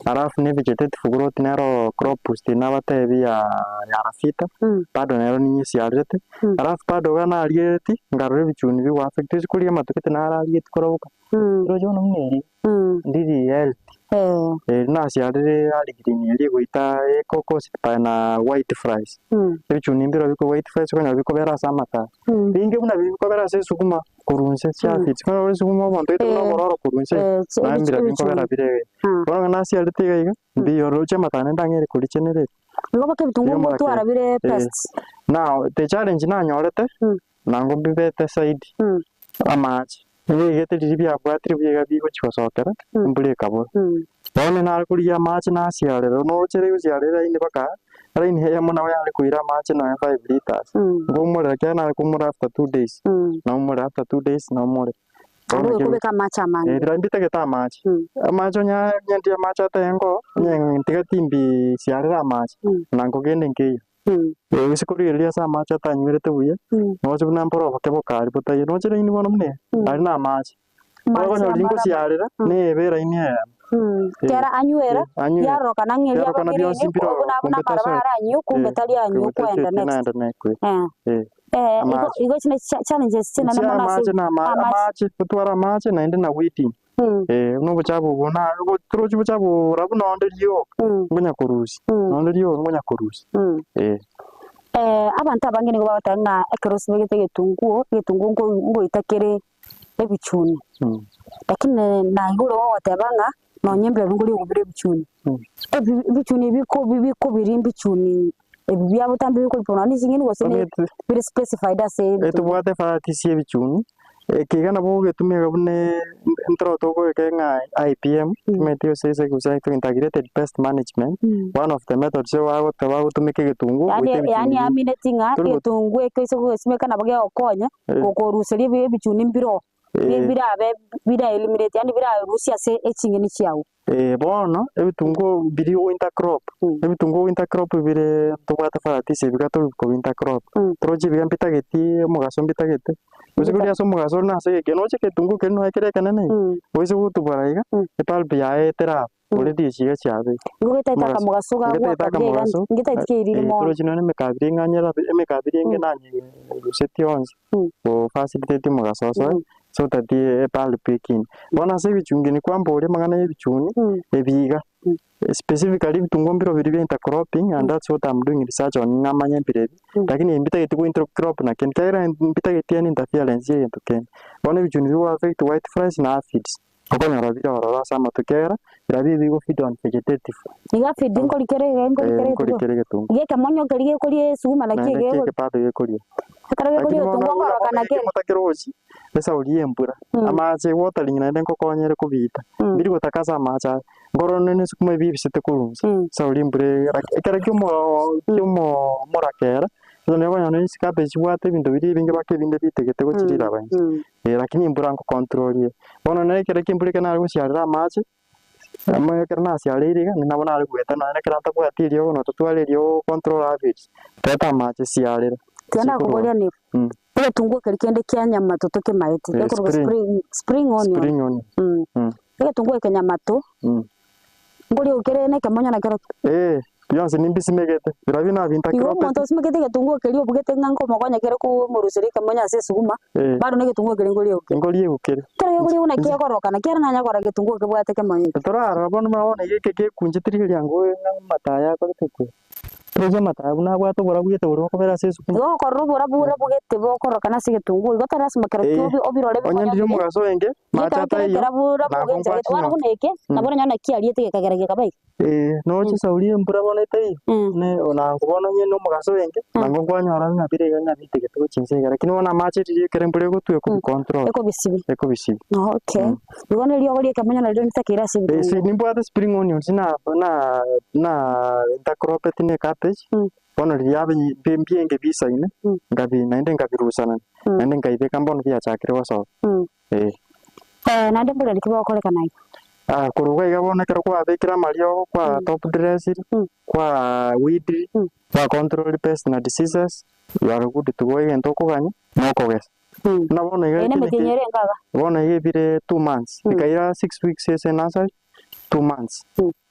alafu ne vegetative growth nero crop boost nabatebi ya ya rafita, bado nero ninyesiarerete, alafu bado iga nariereti, nkarora ebichuni bigo affect ase koria amatuko tinararieti koroboka, roche bono buna eri, ndiri healthy. Eri nasiarire early green eria egoita ecocaused by na white flies. Ebichuni mbirobio bikobua white flies okonyora bikobera ase amata. Binge buna biria bikobera ase esukuma korwa inse chiafits. Okonyora esukuma omonto oite buna obororo korwa inse, naye mbirobio nkobera bire iga. Bono ng'a nasiarete iga iga, mbiyo roche amata naende ang'ere korichenereti.
Igo boka ebitunguo
Riomora
mbotwara
kere.
bire pests.
Now the challenge nanyorete, Nango mbibete saidi amache, nigo riria biabwatire buya iga bigochia gosokera, embura ekabora. Bono nare korigia amache nasiarera, noroche gosiarera eraini mpaka eraini eyemo nabo yare koira amache nonye five litres, nkoumorera ekiagera nare koumora after 2 days, naumorera after 2 days naumorera.
Aro
Bono ekero
okobeka amache amange.
Riria mbitagete amache, amache onye nyendire amache atengo, onye ntiga timbi siarera amache, na nkogenda nkeiyo. Gose korigereria ase amache atanywerete buya, noche buna mboro oboke bokari botaiyo, noche raini bono buna eye, aria na amache. Okonyora riria nkosiarera, nebe eraini eyemo.
Kera anywera,
Anywera.
yarorokana ng'a eria
Yarorokana bionsi
abakiriri,
mbiro
buna
kumbe
buna
tasoe.
amaraba aranywe, kumbe tari anywe kwenda
Kumbe
next.
naenda nekwe.
Igo
Amache.
igo chine challenges chinene
Chia
mono ase
amache na
amache.
amache, gotwara amache naende na weeding. Buna obochafu obwo na torochi obochafu borabu nonde rioka, nkonya korusia, nonde rioka nkonya korusia.
Abanto abange nigo bagoteba ng'a ekero osibegete egetunguo, egetunguo nko- ngoita kere ebichuni. Lakini naigure gogoteba ng'a nonye mbirobi nkori okobira ebichuni. Ebi ebichuni biko bikobiri mbichuni ebi bia botambe bikoripa nonye na ching'eni gose ne bire specified ase ebitunguo.
Etobwate varieties ya ebichuni, eke iga nabo ogogetumia buna ntoro togoeka ng'a IPM, omanyete gose ase gose integrated pest management, one of the methods bagote bagotumeka egetunguo
Yaani
goita ebichuni
yaani
binde.
amineti ng'a
Tori got-
egetunguo eke ase ogogesimeka nabo kegokonya, gokoruseria ebi ebichuni mbiroo, birabe bira eliminate yaani birarusia ase eching'eni chiago.
Bono, ebitunguo biria winter crop, ebitunguo winter crop bire ntobwate varieties ebiga tori ko winter crop. Toroche ebiga mbitageti omogaso mbitagete, gose koria ase omogaso ore nase egekeno noche egetunguo keria noe kere ekenene iga, gose gotubora iga, epulp yaye eteraba, already echi iga chiabeire.
Igo getaete
Omogaso.
akamogaso
Getaete
gagwaka buya iga,
akamogaso,
ngetaeti keiriri mono.
torochi nonye emekabiri ng'anyera emekabiri enge nanyerusetie onsi, go facilitate omogaso osoe, so that epulp ekine. Bono ase ebichungini kwamboria amang'ana ya ebichuni, ebi iga, specifically ebitunguo mbiro biria bia intercropping and that's what I'm doing research on ng'amanye mbire ebi, lakini mbitageti go intercrop na kende, ekiagera mbitageti any interference ya egento kende. Bono ebichuni bigo affect white flies na aphids. Okonyora bire ororo ase amato ekiagera birabio ebi bigo feed on vegetative.
Iga feed nkorikere iga
Eh,
nkorikere
nkorikere
egetunguo.
egetunguo.
Iga ekemonyo keria gekoria esuguma naki
Naende
ege
ki
gekoria.
ekepato gekoria.
Ekero gekoria
Lakini bono
egetunguo
buna bono
nkorokana
geke
kere.
motakerochi, esauri ya embura, amache watering naende nkokonyere kobiita, mbiri gotaka ase amache aya. Nkorora ne esukuma ebi ebisete korwa inse, esauri ya embura eye laki ekero kia omo kia omo omorakera, bono nigo okonyora ne chicabbage chibwate ebinto biria ebinge mpaka ebinde bitegete gochia riraba inse, eh lakini embura nkocontrol ere. Bono nere ekero kia embura ekero nare gosiarera amache, amo ekero nasiareire iga, nabo nare goeta nonye ekero ntabwati eriogo nototware eriogo control average, reta amache siarera,
Tiga nakoboria nigo, egetunguo keria kende kia nyamato tokemaete, gekorokwa
Spring.
spring spring onion.
Spring onion.
Egetunguo eke nyamato, nkoria kere na ekemonyo nakerokio.
Eh, bionsi nimbisimegete, birabio
Igo
nabintakire
omonto
opeti.
osimegete egetunguo keria obugete ng'a nkomokonya kere komoruseria ekemonyo ase esuguma, bado na egetunguo keria nkoria gokere.
Nkoria gokere.
Ekero gekoria buna kekorokana, kiara nanya korora egetunguo kebwate ekemonyo.
Torarora bono buna bono iga eke gekunchete riria riango ng'a amataya akorete kwe. Toche amataya buna abwate oborabu gete boria bokobera ase esukuru.
Igo okorora oborabu boria bogete bokorokana ase egetunguo, igo tari lasima kero
Eh,
ki obirore
onye
bikonye
ndire
obe,
omogaso oenge, mache
gekero kere
ataiyo,
ekerabu rabu
nabo
ogencha gete, bono
ngwachinyora.
buna eke, nabo oranyore naki ariete gekagera gekaba iga.
Eh, noche esauri embura bono etaiyo, ne nango bono onye na omogaso oenge, nango nkwanyora ng'a bire iga ng'a bitegete gochia inse iga, lakini bono amache riria ekero embura egotwa ekobicontrol,
Ekobisibi.
ekobisibi.
Okay. Igo na eriogo ri'ekemonyo nario ritakeire ase
Eh,
ebitunguo.
si nimbwate spring onions na na na intercropped na ecabbage, bono riria abe mbi mbienge bisaine, nkabi naende nkabirusanani, naende nkaibeka mbono biachakire gosoka, eh.
Eh, naende mbore naki bogokorekana iga?
Ah, korwa iga iga bono ekero kwabekire amariogo, kwa top dressed, kwa weeded, kwa controlled pests na diseases, you are good to go egento okoganya, na okogesa. Buna bono iga
Eye
ekero
nemetienyi
eke
ere engaga.
bono iga ebire 2 months, ekaira 6 weeks ase enursery, 2 months,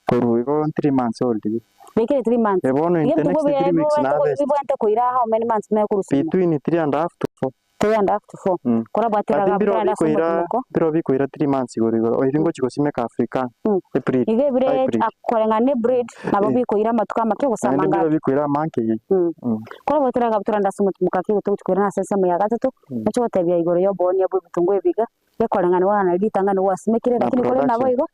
korwa igo 3 months old iga.
Bekire 3 months.
Eh, bono in
Iga
the next
ebituko
3 weeks na harvest.
bibwate koira how many months mekorusuma?
Between 3 and a half to 4.
3 and a half to 4. Korabwatera
But
iga
mbiro
korenda ase
bikoira
omotimoko.
mbiro bikoira 3 months igoro igoro, oiri ngochi gosimeka African, April,
Iga ebire
hybrid.
koreng'ana ne breed nabo bikoira amatuko amake gose
Naende mbiro
amange.
bikoira amange iga.
Korabwatera iga torende ase omotimoko ake igo togochi koirana ase ensemo ya gatato, noche gotebia igoro ya oboonia bwa ebitunguo ebi iga, gekoreng'ana bono na ritang'ani gwasimekire
Na
lakini kore nabo
production.
igo,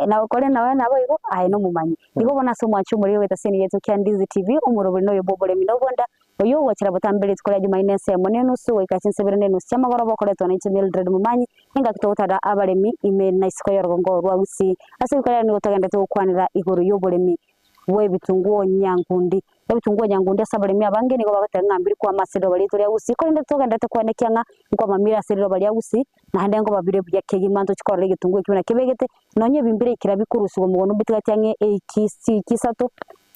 na kore naye nabo igo aye nomomanyi. Igo bono ase omwancho omoriri ogoeta ase enigeto kia Ndizi TV, omorobori noyo bwa oboremi na obonda, oyio ogochera botambe rituko ria Jumaine ensemo na enusu goika chinsa ibere na enusu chi'amagoroba okoretwa nainche Mildred Momanyi, engaki togotara abaremi ime na isiko y'orogongo rwa Gusii. Ase rituko riaye nigo togenderete gokwanera igoro y'oboremi bw'ebitunguo nyankundi. Ebitunguo nyankundi ase abaremi abange nigo bagoteba ng'a mbiri kwama ase riroba riaito ria Gusii, korende togenderete koenekia ng'a nkwamamire ase riroba ria Gusii, naende nkobabire buya kegima ntochi korora egetunguo ekio buna kebegete, nonye ebimbire ekero bikorusigwa mogondo mbitigati ang'e eiki chiiki isato,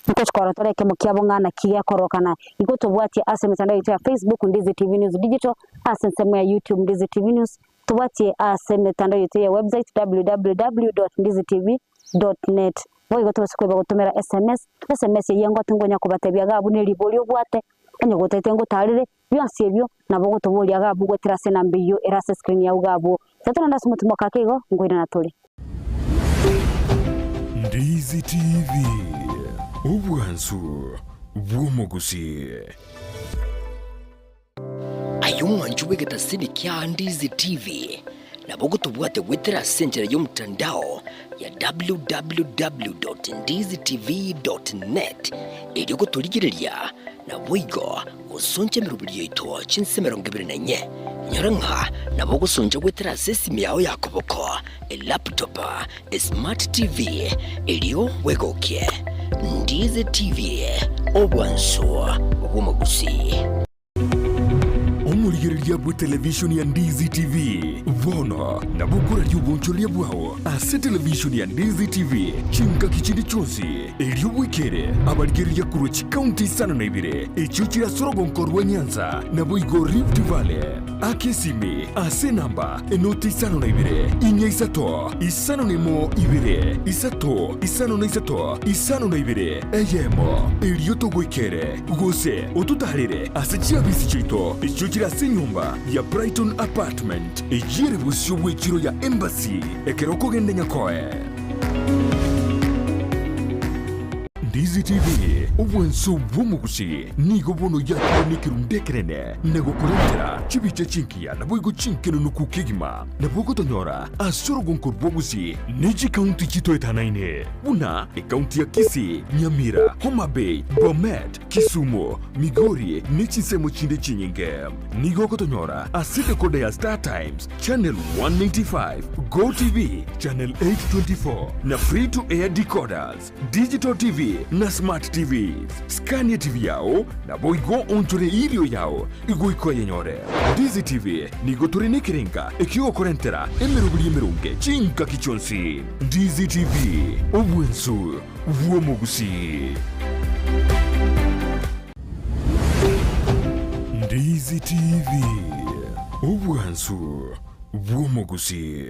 ntochi korora tore ekemo kiabo ng'a naki gekorokana. Igo tobwatie ase emetandao yaito ya Facebook Ndizi TV News Digital, ase ensemo ya YouTube Ndizi TV News, tobwatie ase emetandao yaito ya website www.ndizitv.net. Boigo tobase koeba gotomera sms, sms eyio engote ngonya kobatebia iga abwo neribori obwate, onye gotagete ngotarere, bionsi ebio nabo ogotoboria iga abwo goetera ase enamba eyio ere ase escreen yao iga abwo. Tiga torende ase omotimoko ake igo, nkoirana tore.
Ndizi TV, obwansu bw'omogusii.
Aye omwancho bw'egetasini kia Ndizi TV, nabo ogotobwate goetera ase enchera y'omotandao ya www.ndizitv.net erio gotorigereria naboigo gosoncha emeroberi yaito chinse 24. Inyora ng'a nabo ogosoncha goetera ase esimi yao ya koboko, elaptop, esmart TV, erio bwegokie. Ndizi TV, obwansu bw'omogusii.
Omorigereria bwe televishoni ya Ndizi TV bono nabo okoraria obonchoreria bwao ase televishoni ya Ndizi TV chingaki chinde chionsi, erio bwekere abarigereria korwa chikaunti 52 echio chire ase orogonko rwa Nyanza naboigo Rift Valley. Aka esimi ase enamba enoti 52 4 3 51 2 3 53 52 eyemo, erio togoikere gose ototaarere ase chiabisi chiaito echio chire ase enyomba ya Brighton Apartment, eyio ere bosio bw'echiro ya Embassy ekero okogenda Nyakoe. Ndizi. Ndizi TV, obwanso bw'omogusi nigo bono yakire nekerundu ekenene na gokorentera chibicha chingiya naboigo chinkenunuku kegima. Nabo ogotonyora ase orogonko rw'obogusi ne chikaunti chitoetanaine buna ekaunti ya Kisii, Nyamira, Homa Bay, Bomet, Kisumu, Migori ne chinsemo chinde chinyinge. Nigo ogotonyora ase decoder ya Star Times, Channel 195, Go TV, Channel 824 na Free to Air decoders, Digital TV na Smart TVs. Skania TV yao naboigo onchore erio yao igoika oyenyore. Ndizi TV nigo tore nekerenga ekiogokorentera emeroberi emeronge chingaki chionsi. Ndizi TV, obwensu bw'omogusii. Ndizi TV, obwansu bw'omogusii.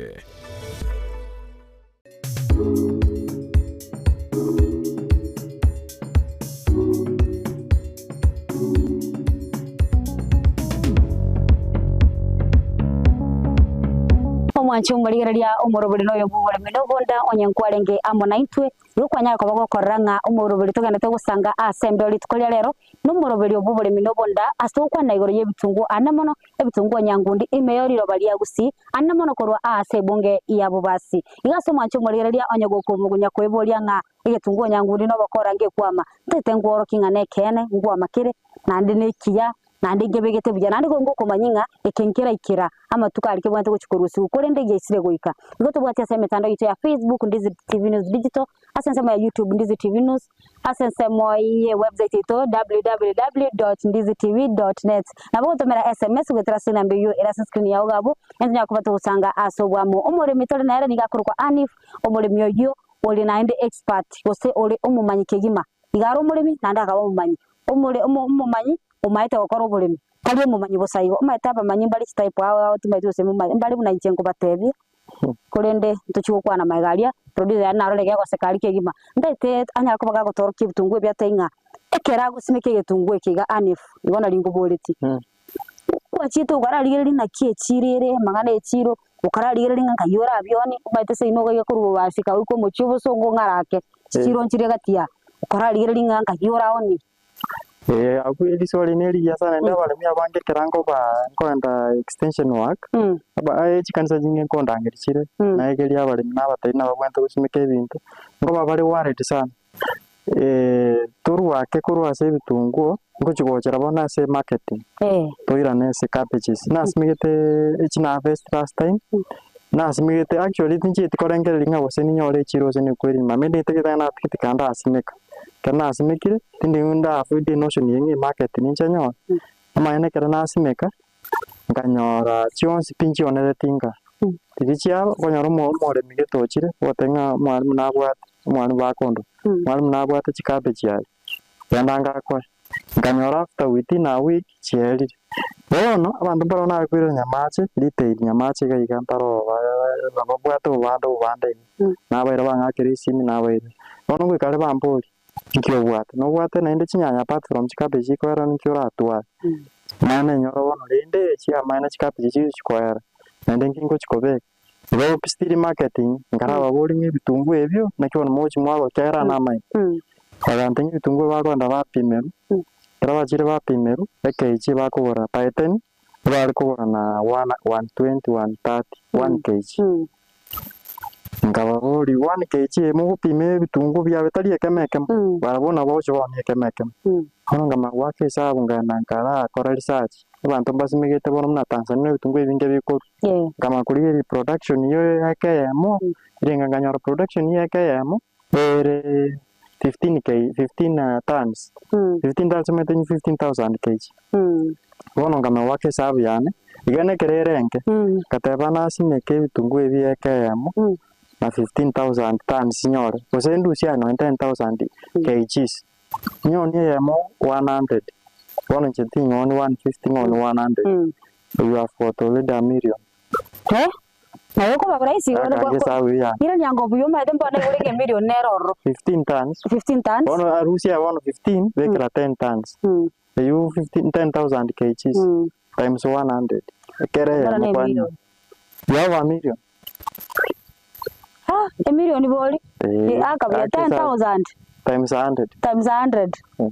Omwanche omorigereria omorobori noyo bw'oboremi nobonda onye nkwarenge amo naintwe, Igo kwanyara koba gokorora ng'a omoroberi togenderete gosanga ase embeo rituko ria rero, nomoroberio bw'oboremi na obonda ase ogokwana igoro y'ebitunguo ane mono, ebitunguo nyangundi ime ye riroba ria Gusii, ane mono korwa aase ebunge ya Bobasi. Igo ase omwancho omorigereria onye gokomogunya kweboria ng'a egetunguo nyangundi nobokora ngekwama, ntaete nkworokie ng'a nekeene ngwama kere, naende nekiya, naende nkebegete buya, naende nigo ngokomanyia ng'a eke nkeraikera amatuko aria kebwate gochia korusigwa, korende giaisire goika. Igo tobwati ase emetandao yaito ya Facebook, Ndizi TV News Digital, ase ensemo ya YouTube, Ndizi TV News, ase ensemo ye website yaito www.ndizitv.net. Nabo ogotomera SMS goetera ase enamba eyio ere ase escreen yao iga abwo, entonyare koba togosanga ase oboamo. Omoremi tore nere nigo akorokwa Anif, omoremi oyio ore naende expert gose ore omomanyi kegima. Iga are omoremi naende akaba omomanyi. Omore omo omomanyi omaete gokora oboremi, tari omomanyi bosa igo. Omanyete abamanyi mbare chitype ao ao timanyeti gose momanye, mbare buna inche nkobatebia, korende ntochia gokwana magega aria, producer yaani narore gegoseka aria kegima. Ntaete anyare koba gagotorokia ebitunguo ebi atebie ng'a ekero agosimeka egetunguo eke iga Anif, igo nari nkoboretie. Kwachiete okararigereria naki echiro ere, amang'ana ya echiro, okararigereria ng'a nkai orabioni, omanyete seino iga korwa bobasi kagoika omochie obosongo ng'arake, chichiro nchire gati yaa, okararigereria ng'a nkai oraonie.
Eh, abwo eriswali ne rigiya sana naende abaremi abange ekero nkoba nkoenda extension work, aba aye chikanisa chinge nkondangeria chire, naegeria abaremi nabatebi nababwenerete gosimeka ebinto, nkoba bare worried sana. Torwake korwa ase ebitunguo, ngochia gochera bono ase marketing, toirane ase cabbages. Nasimegete echi na harvest last time, nasimegete actually tinchieti korengereria ng'a gose ninyore echiro gose nekweri nyuma, maybe nintagete natigete ekero ndasimeka. Ekero nasimekire, tindi nda avoid enotion eye ng'a emarket ninche nyore, amaene ekero nasimeka, nkanyora chionsi pi nchionereti nka, riria chiaba, okonyora omo omoremi gete ochire, ogoteba ng'a omwalimu nabwate, omwalimu bakondoka, omwalimu nabwate chicabbage aria, genda ngakoe. Nkanyora after within a week chierire. Bono, abanto mbarabwo nare koirana nyamache, retail nyamache iga iga mbaroo ba babwate obobanda obobanda iga, nabaira bang'akera esimi nabaira. Bono ngoika are bamborie, Inki obwate? Nobwate naende chinyanya apart from chicabbage chikoera ninki oratware? Maya nenyora bono rende chiamaene chicabbage chiria chikoera, naende inki ngochi kobeka? Igo still marketing, nkarababori ng'a ebitunguo ebio naki bono mogochi mwago ekiagera namaene. Bagantebia ng'a ebitunguo bakoenda bapimerwa, ekero bachire bapimerwa, ekg bakogora by ten, ebare kogora na one 120, 130, one kg. Nkababoria, one kg eye mogopima ebitunguo biabe tari ekemo ekemo? Barabwo nabo bagochia baonia ekemo ekemo. Bono nkamanya goaka esabu nkaenda nkarakora research, abanto mbasimegete bono buna Tanzania ebitunguo ebinge bikorwa. Nkamanya korigereria production ya eka eyemo, erenga nkanyora production ya eka eyemo, ere 15 K, 15 tons, 15 tons omanyete inye 15,000 kg. Bono nkamanya goaka esabu yane, iga nekero ere enke, ngateba nasimeke ebitunguo ebi eka eyemo, na 15,000 tons nyore, gose ndusie aye nonye 10,000 kgs, nyonie eyemo 100, bono inche ting'oni 150 ng'oni 100, you have got already a million.
Eh? Naye okoba rahisi igo
Aka ngesabu eye yane.
Ira nyango buya omanyete mbono igoro ege million nere ororo.
15 tons.
15 tons.
Bono arusia bono 15 bekera 10 tons. Eywo 15 10,000 kgs times 100 ekere
Bono
eyemo
ne
kwani.
million.
You have a million.
Ah, emilioni bori?
Eh,
Akabuya
ake esabu.
10,000.
Times 100.
Times 100.
Mm.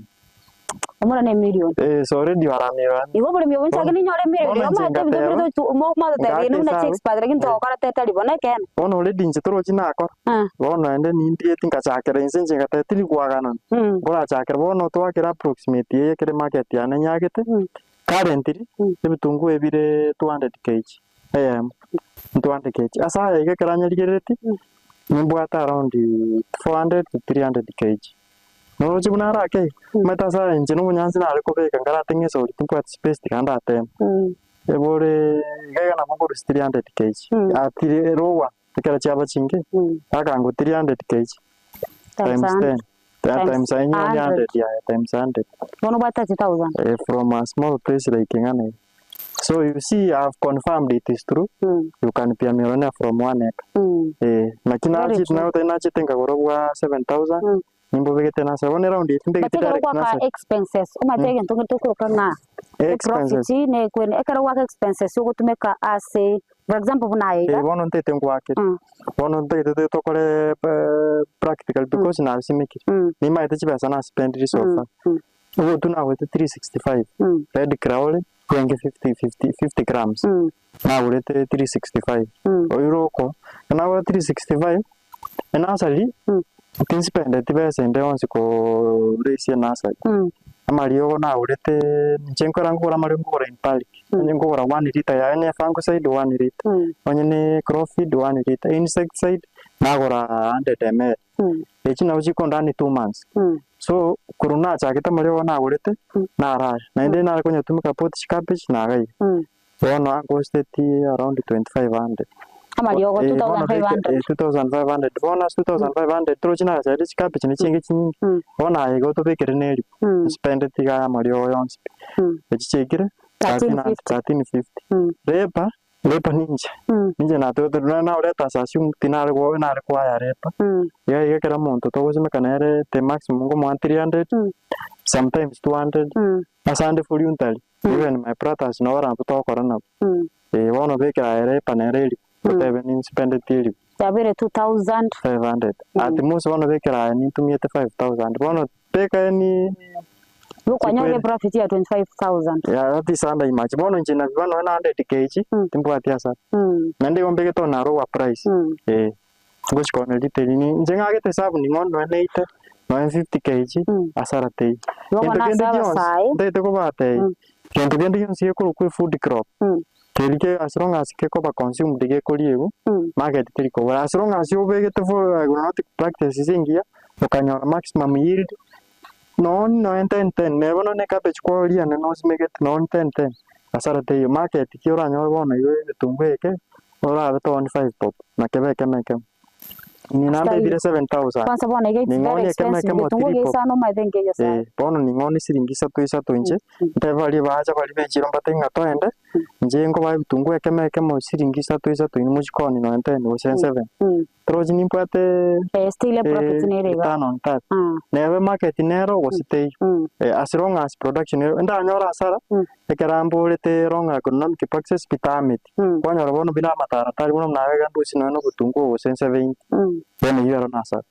Omwana ne million.
Eh, so already you are a million.
Igo oboremi obo nchake
Bono-
ninyore emilion
bono
igo
inche
omanyete ebinto
ngateba,
bire totu omanyete
ngaka
buna
esabu.
chiexpert lakini togokora tetari bono ekeene.
Bono already inche torochi nakora,
Ah.
bono naende nindieti ngachakera inse inche ngateba tiri koaganana,
Mm.
nkorachakera bono twakera approximate eye ekere market yane nyagete,
Mm.
currently,
Mm.
ebitunguo ebire 200 kg eyemo, 200 kg. Ase aya iga ekero anyarigereretie,
Mm.
nimbwate around 400 to 300 kg. Noroche buna arake iga, omanyete ase aya inche na obonyansi nare kobeka nkarate ng'a esori timbwati space tiga ndateme. Ebore iga iga nabo nkorusia 300 kg, atiri erowa ekero chiaba chinke, akango 300 kg
Times
times
100.
10,
Times
times enye
100.
100 yaya times 100.
Bono obwate 30,000.
Eh, from a small place like ng'ana iga. So you see I have confirmed it is true, you can be a millionaire from one acre. Eh, naki
Very
nachete
true.
nagotebia nachete nkagora bwa 7000, nimbobegete nursery, bono eround eye
But
timbegete
ekero
direct
gwaka
nursery.
expenses, omanyete egento gento okoroka ng'a
Expenses.
eprofit na ekwene, ekero gwaka expenses ogotumeka ase for example buna aye iga.
Eh, bono ntaete ngwakere, bono ntaete to- tokore practical because nabisimekire, nimaete chibesa naspendire so far. Obotu nagorete 365, red crawler renge 50 50 50 grams, nagorete 365, oiro oko, ekero nagora 365, enasari, tinspendeti besa ende yonsi koraisia enasari, amariogo nagorete, inche nkora nkogora amariogo nkogora in bulk, onye nkogora one litre yaye ne fungicide one litre, onye ne clofid one litre, insecticide nagora 100 ml, echi nabo chikondani 2 months. So, korwa nachagete amariogo nagorete, naro aya, naende nare konyatumeka pot cabbage nagaiga. Bono ankosteti around 2500.
Amariogo
Eh, bono
2500.
eh, 2500. Bono ase 2500 torochi nagachaire chicabbage na chinge chinyinge, bono aye igo otobekere na eribu, nspendeti iga aya amariogo yonsi pi. Echi chiaikire
1350.
1350. Labour, labour ninche, ninche natogete naoreta as assume tinare go nare kwaya labour, iga iga ekero omonto togosimeka nere the maximum nkomoa 300, sometimes 200, ase ande voluntary, even my brothers nabo barabwo togokora nabo. Eh, bono bekera aye labour nere eribu, otebe ninspendeti eribu.
Yabere 2000.
500. At most bono bekera aye nintumiete 5000. Bono beka any
Igo kwanyora
Chikwere.
eprofit ya 25000.
Yeah, that is under imagine. Bono inche nabiba nonya na 100 kg, timbwati hasara. Naende igo mbegete on a lower price. Eh, ngochikona retail. Ni inche ng'agete esabu ning'o nonya na 80, nonya 50 kg, hasara teiyo.
Igo
Gento
bono
kende
ase
gionsi,
abasae.
ntagete kobatebia, gento kende gionsi gekorokwa efood crop, keri ke as long as gekoba consumed gekoriegwa, market teri kobora. As long as obegete for agronomic practices engiya, okanyora maximum yield, nonye nonya ten ten, neba bono na ecabbage kwaoria nene osimegete nonye ten ten, hasara teiyo. Market ki oranyore bono igo egetunguo eke, orabe tooni five bob, na kebe ekemo ekemo. Nina mbebire 7000.
Kwanza bono iga it's very
Ning'onie ekemo
expensive
ekemo
getunguo
three bob.
geisano omanyete nkeiyo sana.
Eh, bono ning'onie siringi isato isato inche, ntebe baria bacha baria be echiro mbatebie ng'a toende, inche nkobae ebitunguo ekemo ekemo siringi isato isato inwe mochikoni nonye ten gose seven. Torochi nimbwate
Eh, still eprofit nere iga.
return on that. Nebe market nero gose teiyo. As long as production ere, ndanyore hasara, ekero mborete long agronomic practices bitameti. Kwanyora bono buna amataratari bono buna iga ndusie nonye na obotunguo gose 70, bono eywo ero na hasara.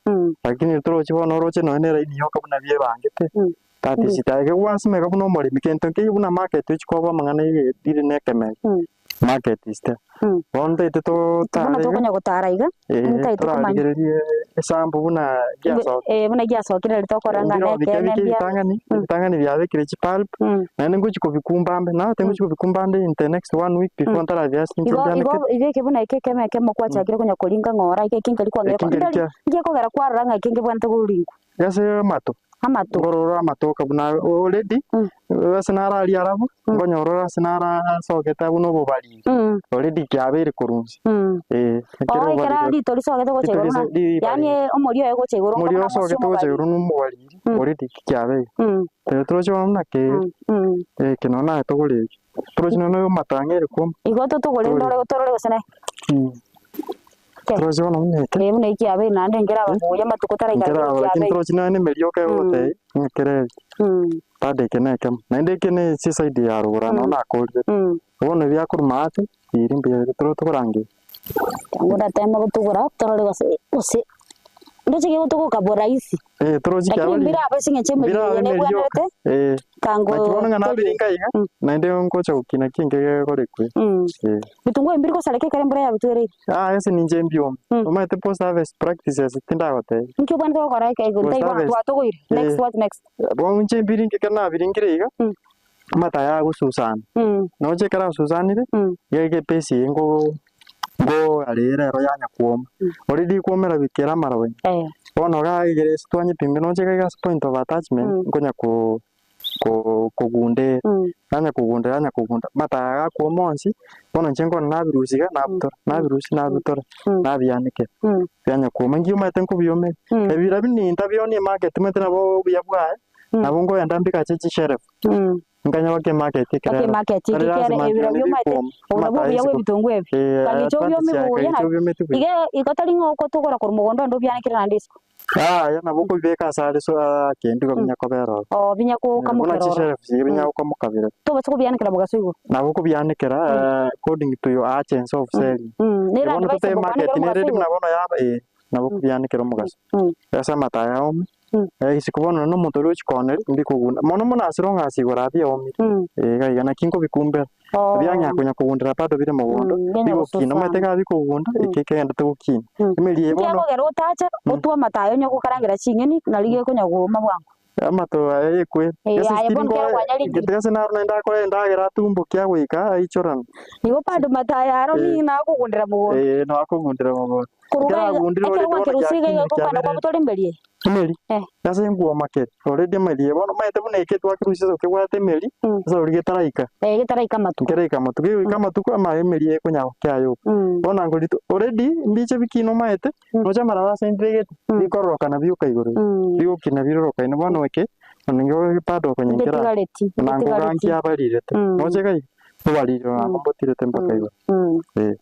Lakini torochi bono oroche nonye na eraini yoka buna biebangete, that is it. Aye gwasimeka buna omoremi kento nkeiyo buna market ochi koba amang'ana eye rire na ekemeri, market is there. Bono ntaete
Bono
totare iga,
tokonya gotara iga, ntaete komanya.
torarigererie esample buna giasoka.
Eh, buna giasokire riria tokora ng'a
Mbiro
na ekeene
bike
mbia.
ebitang'ani, ebitang'ani biabekire chipulp, naende ngochi kobikumba mbe, nagotebi ngochi kobikumba nde in the next one week before ntarabiasia inche
Igo
mbianeke.
igo igo eke buna eke ekemo ekemo kwachakire konya koringa ng'ora iga eke nkeri kwang'ira
Eke nkeri
ndari
kia-
ngiekogera kwarora ng'a eke ngebwenerete koringwa.
Ase amato,
Amato.
nkorora amatoka buna already, ase nararia arabwo, nkonyora ore ase narasogete abwo na obobariri, already kiabeire korwa inse. Eh, ekero
Oo ekero
obobariri-
rito risogete gocha
Rito
igoro buna,
rise- ri-
yaani omorio oye gocha igoro
Omorio
nkabuna
osogete
mosio
gocha
omobariri.
igoro na omobariri, already kiabeire. Pero toroche bono buna ke, eke nonya naye togore eke. Toroche nonya na amatang'a ere kwoma.
Igo totogore
Togore.
ndore torore gose naye. Ke.
Toroche bono buna eke.
Eh, buna eki yabeire naende nkeraba buya amatuko taraikara
Nkeraba,
eki
lakini
yabeire.
toroche nonya na emerio okegotebia, ng'a kere eke. Bado eke na ekemo. Naende eke na ase eside ya rogoro nabo nakorire. Bono ebiakorwa maate, biri mbuya bire toro tokorangeria.
Tango ndateme gotugora torore gose gose. Ndoche gegotogoka borahisi.
Eh, torochi
Lakini
kiabari.
mbira abe ase eng'encho emeri
Mbira
eye
abe emeri yoka.
nebwenerete,
Eh.
kango
Naki bono ng'a nabere
torie.
inka iga,
Mm.
naende ngocha gokina ki inke gekorekwe.
Mm.
Eh.
Bitunguo ebi mbiri gosareka ekero embura yabitwereire.
Ah, ase ninche mbiome.
Mm.
Omanyete post harvest practices tindagotebia.
Inki obwenerete gokora eke igo
Post
ntaibo
harvest.
twatogoire? Next
Eh.
what next?
Bono inche mbiringe ekero nabiringire iga,
Mm.
amataya agosusana.
Mm.
Noche ekero asusanire,
Mm.
iga egepesi eye ngo ngoarera ero yanya kwoma. Already ekwomera goikera amaroba ime.
Eh.
Bono iga egere ase twanyepimire noche iga ase point of attachment,
Mm.
nkonya ko ko kogundera.
Mm.
Yanya kogunda yanya kogunda, amataya gakwoma onsi, bono inche nkona nabirusia iga nabutora, nabirusia nabitora,
Mm.
nabianekera,
Mm.
bianya kwoma. Nki omanyete nkobiomeria,
Mm.
ebira buna ntabionie emarket omanyete nabo obuya bwaye,
Mm.
nabo nkoenda mbikache chishelf,
Mm.
nkanye baka emarket ekero
Baka
ero.
emarket
Tari
ekero
lazima
ebira
mbione
biomanyete,
bikuoma,
obo nabwo
amataya
obuya bwa
isiko.
ebitunguo ebi.
Eh,
Kagicha
advantage
obiome
yaye
buya
kagicha
na
obiometi buya.
iga igo tari ng'a okotogora korwa mogondo onde obianekere naende isiko.
Yaya nabo okobibeka ase are so akendu igo
Mm.
binya kobera ororo.
Oo binya
Eh, buna
kokamokera ororo.
chishelf iga binya
Mm.
gokamoka bire.
Tobasa kobianekera mogaso igoro.
Nabo okobianekera
Mm.
eh, according to your urgency of
Mm.
selling.
Mm.
Eh,
Nere
bono
advice
tote
okoanekera
market
omogaso
nere
igoro.
buna bono yaba eh, nabo
Mm.
okobianekera omogaso.
Mm.
Ase amataya aome,
Mm.
eh, isiko bono nonye omonto oria ochikoneria mbikogunda. Mono mono ase rong'o ase igoro abia aomire.
Mm.
Eh, iga iga naki nkobikumbera.
Oo.
Biang'ea konya kogundera bado bire mogondo,
Mm, bianya
bigokina. Omanyete
gosusana.
iga bikogunda,
Mm.
eke ekegenderete gokina.
Mm.
Emeri eye bono
Nkiakogera otache,
Mm.
otwe amatayo onye gokarangera ching'eni, nari gekonya kooma bwango.
Amato aya yekweri.
Eh,
Gese
aye
still
bono kero
nko
kwanyarigire.
gete ase naro naende akore endagera atumbokia agoika aichorana.
Igo bado matayo aro
Eh.
nigo nakogundera mogondo.
Eh, no akogundera mogondo.
Korwa
Ekero
iga
agundire
ekero
already bono
gwakerusia iga
kiakinire
iga gokwana
kiabereire.
kwabutora emberi eye.
Emeri,
Eh.
ase enguoma kere, already emeri eye bono omanyete buna eke twakerusia ase okebwate emeri,
Mm.
ase oria getaraika.
Eh, getaraika amatuko.
Nkeraika amatuko, kegoika amatuko ama emeri eye ekonya gokia aye oka.
Mm.
Bono ango rituko already mbiche bikina omanyete,
Mm.
noche amaraba ase ndire gete,
Mm.
bikororokana bioka igoro iga,
Mm.
bigokina birorokaine bono eke, onye bado okonyenkera
Ngetigareti,
na
ngetigareti.
ngoganki abarirete.
Mm.
Noche iga iga, obarire
Mm.
nabo mbotirete mpaka
Mm.
igoro.
Mm.
Eh.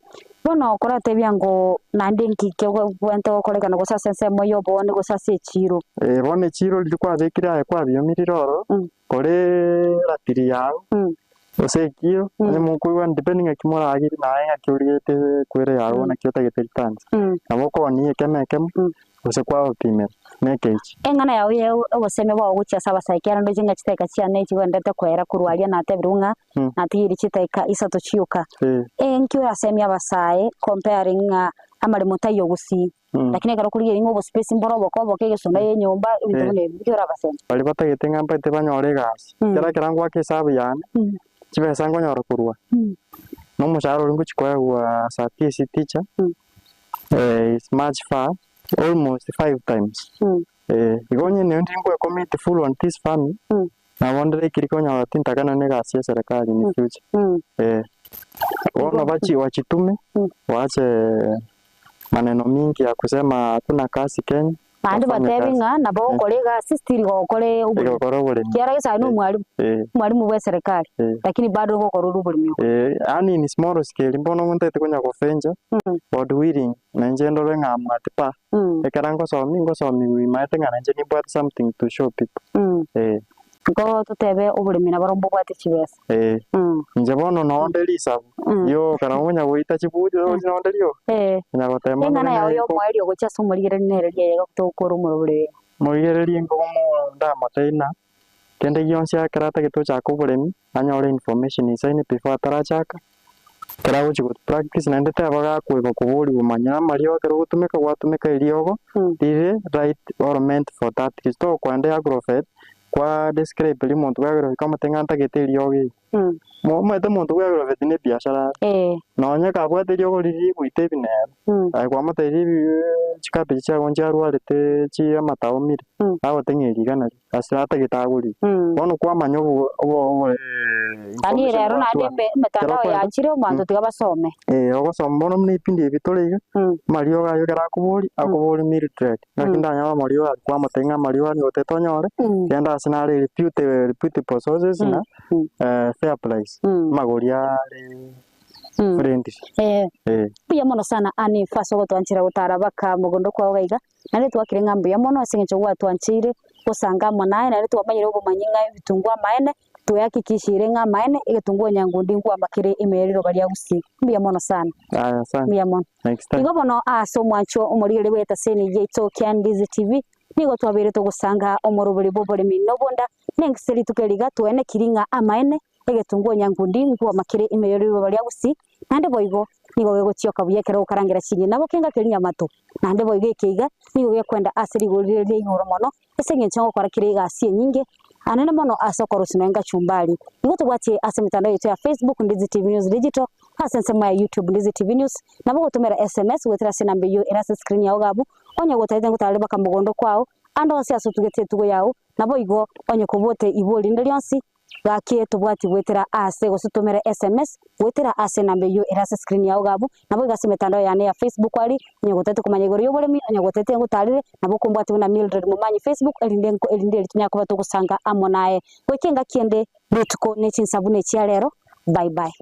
Bono okoratebia ngo naende nki kegwenerete gokorekana gose ase ensemo ya obooni gose ase echiro.
Eh, bono echiro riria kwabekire aye kwabiomirire ororo,
Mm.
kore ratiri yago,
Mm.
gose ekiro,
Mm.
onye mokoigwana depending ng'aki moragere naye ng'aki origerete ekwere yago
Mm.
naki otagete returns.
Mm.
Nabo okoonia ekemo ekemo,
Mm.
gose kwabapimera na ekechi.
Eng'ana yao ya obosemia bwao gochia ase abasae ekiagera ndoche ng'a chidakika chiane chigwenerete koera korwa aria natebirwe ng'a
Mm.
natigeire chidakika isato chioka.
Eh.
Enki orasemie abasae comparing ng'a amaremo taiyo gusii
Mm.
lakini ekero okorigereria ng'a obospace mboro oboke oboke egesona ya enyomba ebinto
Eh.
buna ebi, nki orabasemie?
Baria batagete ng'a mbaete banyore egasi,
Mm.
ekero ekero ngoaka esabu yane,
Mm.
chibesa nkonyora korwa,
Mm.
na omoshahara oria ngochia koegwa as a TSC teacher,
Mm.
eh, is much far, almost five times.
Mm.
Eh, igo onye nonye ndire commit full on this farming,
Mm.
nabo ndire konyora tintakana na egasi ya serikali in
Mm.
future.
Mm.
Eh, bono bachi wachitume,
Mm.
waache maneno mingi ya kusema hakuna kazi Kenya,
Naende
wafanye
batebi
kazi.
ng'a nabo ogokora egasi still gokore oboremi.
Egokora oboremi.
Ekiagera gese aye na
Eh.
omwalimu,
Eh.
omwalimu bwa eserekari,
Eh.
lakini bado ogokora ore oboremi obo.
Eh, yaani in small scale mbono ntagete konya goventure,
Mm.
God willing, nainche ndore ng'a I'm at par.
Mm.
Ekero ngosomi, ngosomiwa imaete ng'a nainche nimbwate something to show people.
Mm.
Eh.
Nko totebe oboremi nabo mbobwate chibesa.
Eh.
Mm.
Inche bono nonde risabu,
Mm.
rioka nabo onya goita chibuti roche nonde rioka,
Eh.
onya gotema
Eng'ana
ndore
yao
ng'a
ya omoerio gochia ase omorigereria nere riaye togokora omorobori oyo.
Morigererie nkomo ndamotebie ng'a kende gionsi ekero atagete gochaka oboremi, anyore information isaine before atarachaka, ekero agochi go practice naende teba gakoeba koboriwa manya amariogo ekero ogotumeka gwatumeka eriogo
Mm.
rire right or meant for that case. Togokoenda agrovet kwa describe ria omonto bwa agrovet kwamotebia ng'a ntagete eriogo eri.
Mm.
Mo omanyete omonto bwa agrovet na ebiashara are.
Eh.
Nonye kabwate eriogo riria rigoita ebinero,
Mm.
aye kwamotebia ebi chikabeji chiago nchiarwarete chi amataomire,
Mm.
agote ng'a eri iga nari, ase atagete agorie.
Mm.
Bono kwamanya obo obo obo
Yaani
information
rero naende
gwatwara.
eme- emetandao
Ekero okoenda
yachire omonto
Mm.
tiga basome.
Eh, ogosoma bono buna ebipindi ebi tore iga,
Mm.
amariogo aywo ekero akoboria, akoboria Mildred, ng'aki
Mm.
ndanyore amariogo aria kwamotebia ng'a amariogo aria otete onyore,
Mm.
genda ase nare reputable reputable sources
Mm.
na
Mm.
eh, fair price,
Mm.
amagori are
Mm.
friendly.
Eh.
Eh.
Mbuya mono sana Annie ase ogotwanchera gotara baka mogondo kwao iga iga, naende twakire ng'a mbuya mono ase eng'encho gwatwancheire gosanga amo naye, naende twamanyire obomanyi ng'a ebitungwa amaene. Twehakikishire ng'a amaene egetunguo nyangundi nkwamba kere ime ye riroba ria Gusii. Mbuya mono sana.
Aya asante.
Mbuya mono.
Next time.
Igo bono ase omwancho omorigereria bw'etaseni yaito kia Ndizi TV, nigo twabeire togosanga omorobori bw'oboremi na obonda, nengise rituko eri iga twenekiri ng'a amaene egetunguo nyangundi nkwama kere ime ye riroba ria Gusii, naende boigo nigo gegochioka buya ekero ogokarangera ching'eni nabo kenga keria nyamato, naende boigo eke iga nigo gekwenda ase rigori rire ria igoro mono Ase engencho ngokora kera egasi enyinge anene mono ase okorosia nonya gachumbari. Nigo tobwatie ase emetandao yaito ya Facebook Ndizi TV News Digital, ase ensemo ya YouTube Ndizi TV News, nabo ogotomera SMS goetera ase enamba eyio ere ase escreen yao iga abwo, onye gotagete ngotara baka mogondo kwao, ande onsi ase otugete etugo yao, naboigo onye kobote ibori rinde rionsi Gaki tobwati goetera aase gose tomere sms goetera ase enamba eyio ere ase screen yao iga abwo, naboigo ase emetandao yane ya Facebook aria, onye gotagete komanya igoro y'oboremi, onye gotagete ngotarere, nabo okombwati buna Mildred Momanyi Facebook erinde nko erinde eri tonyare koba togosanga amo naye. Goika engaki ende, rituko ne chinsa buna echia rero, bye bye.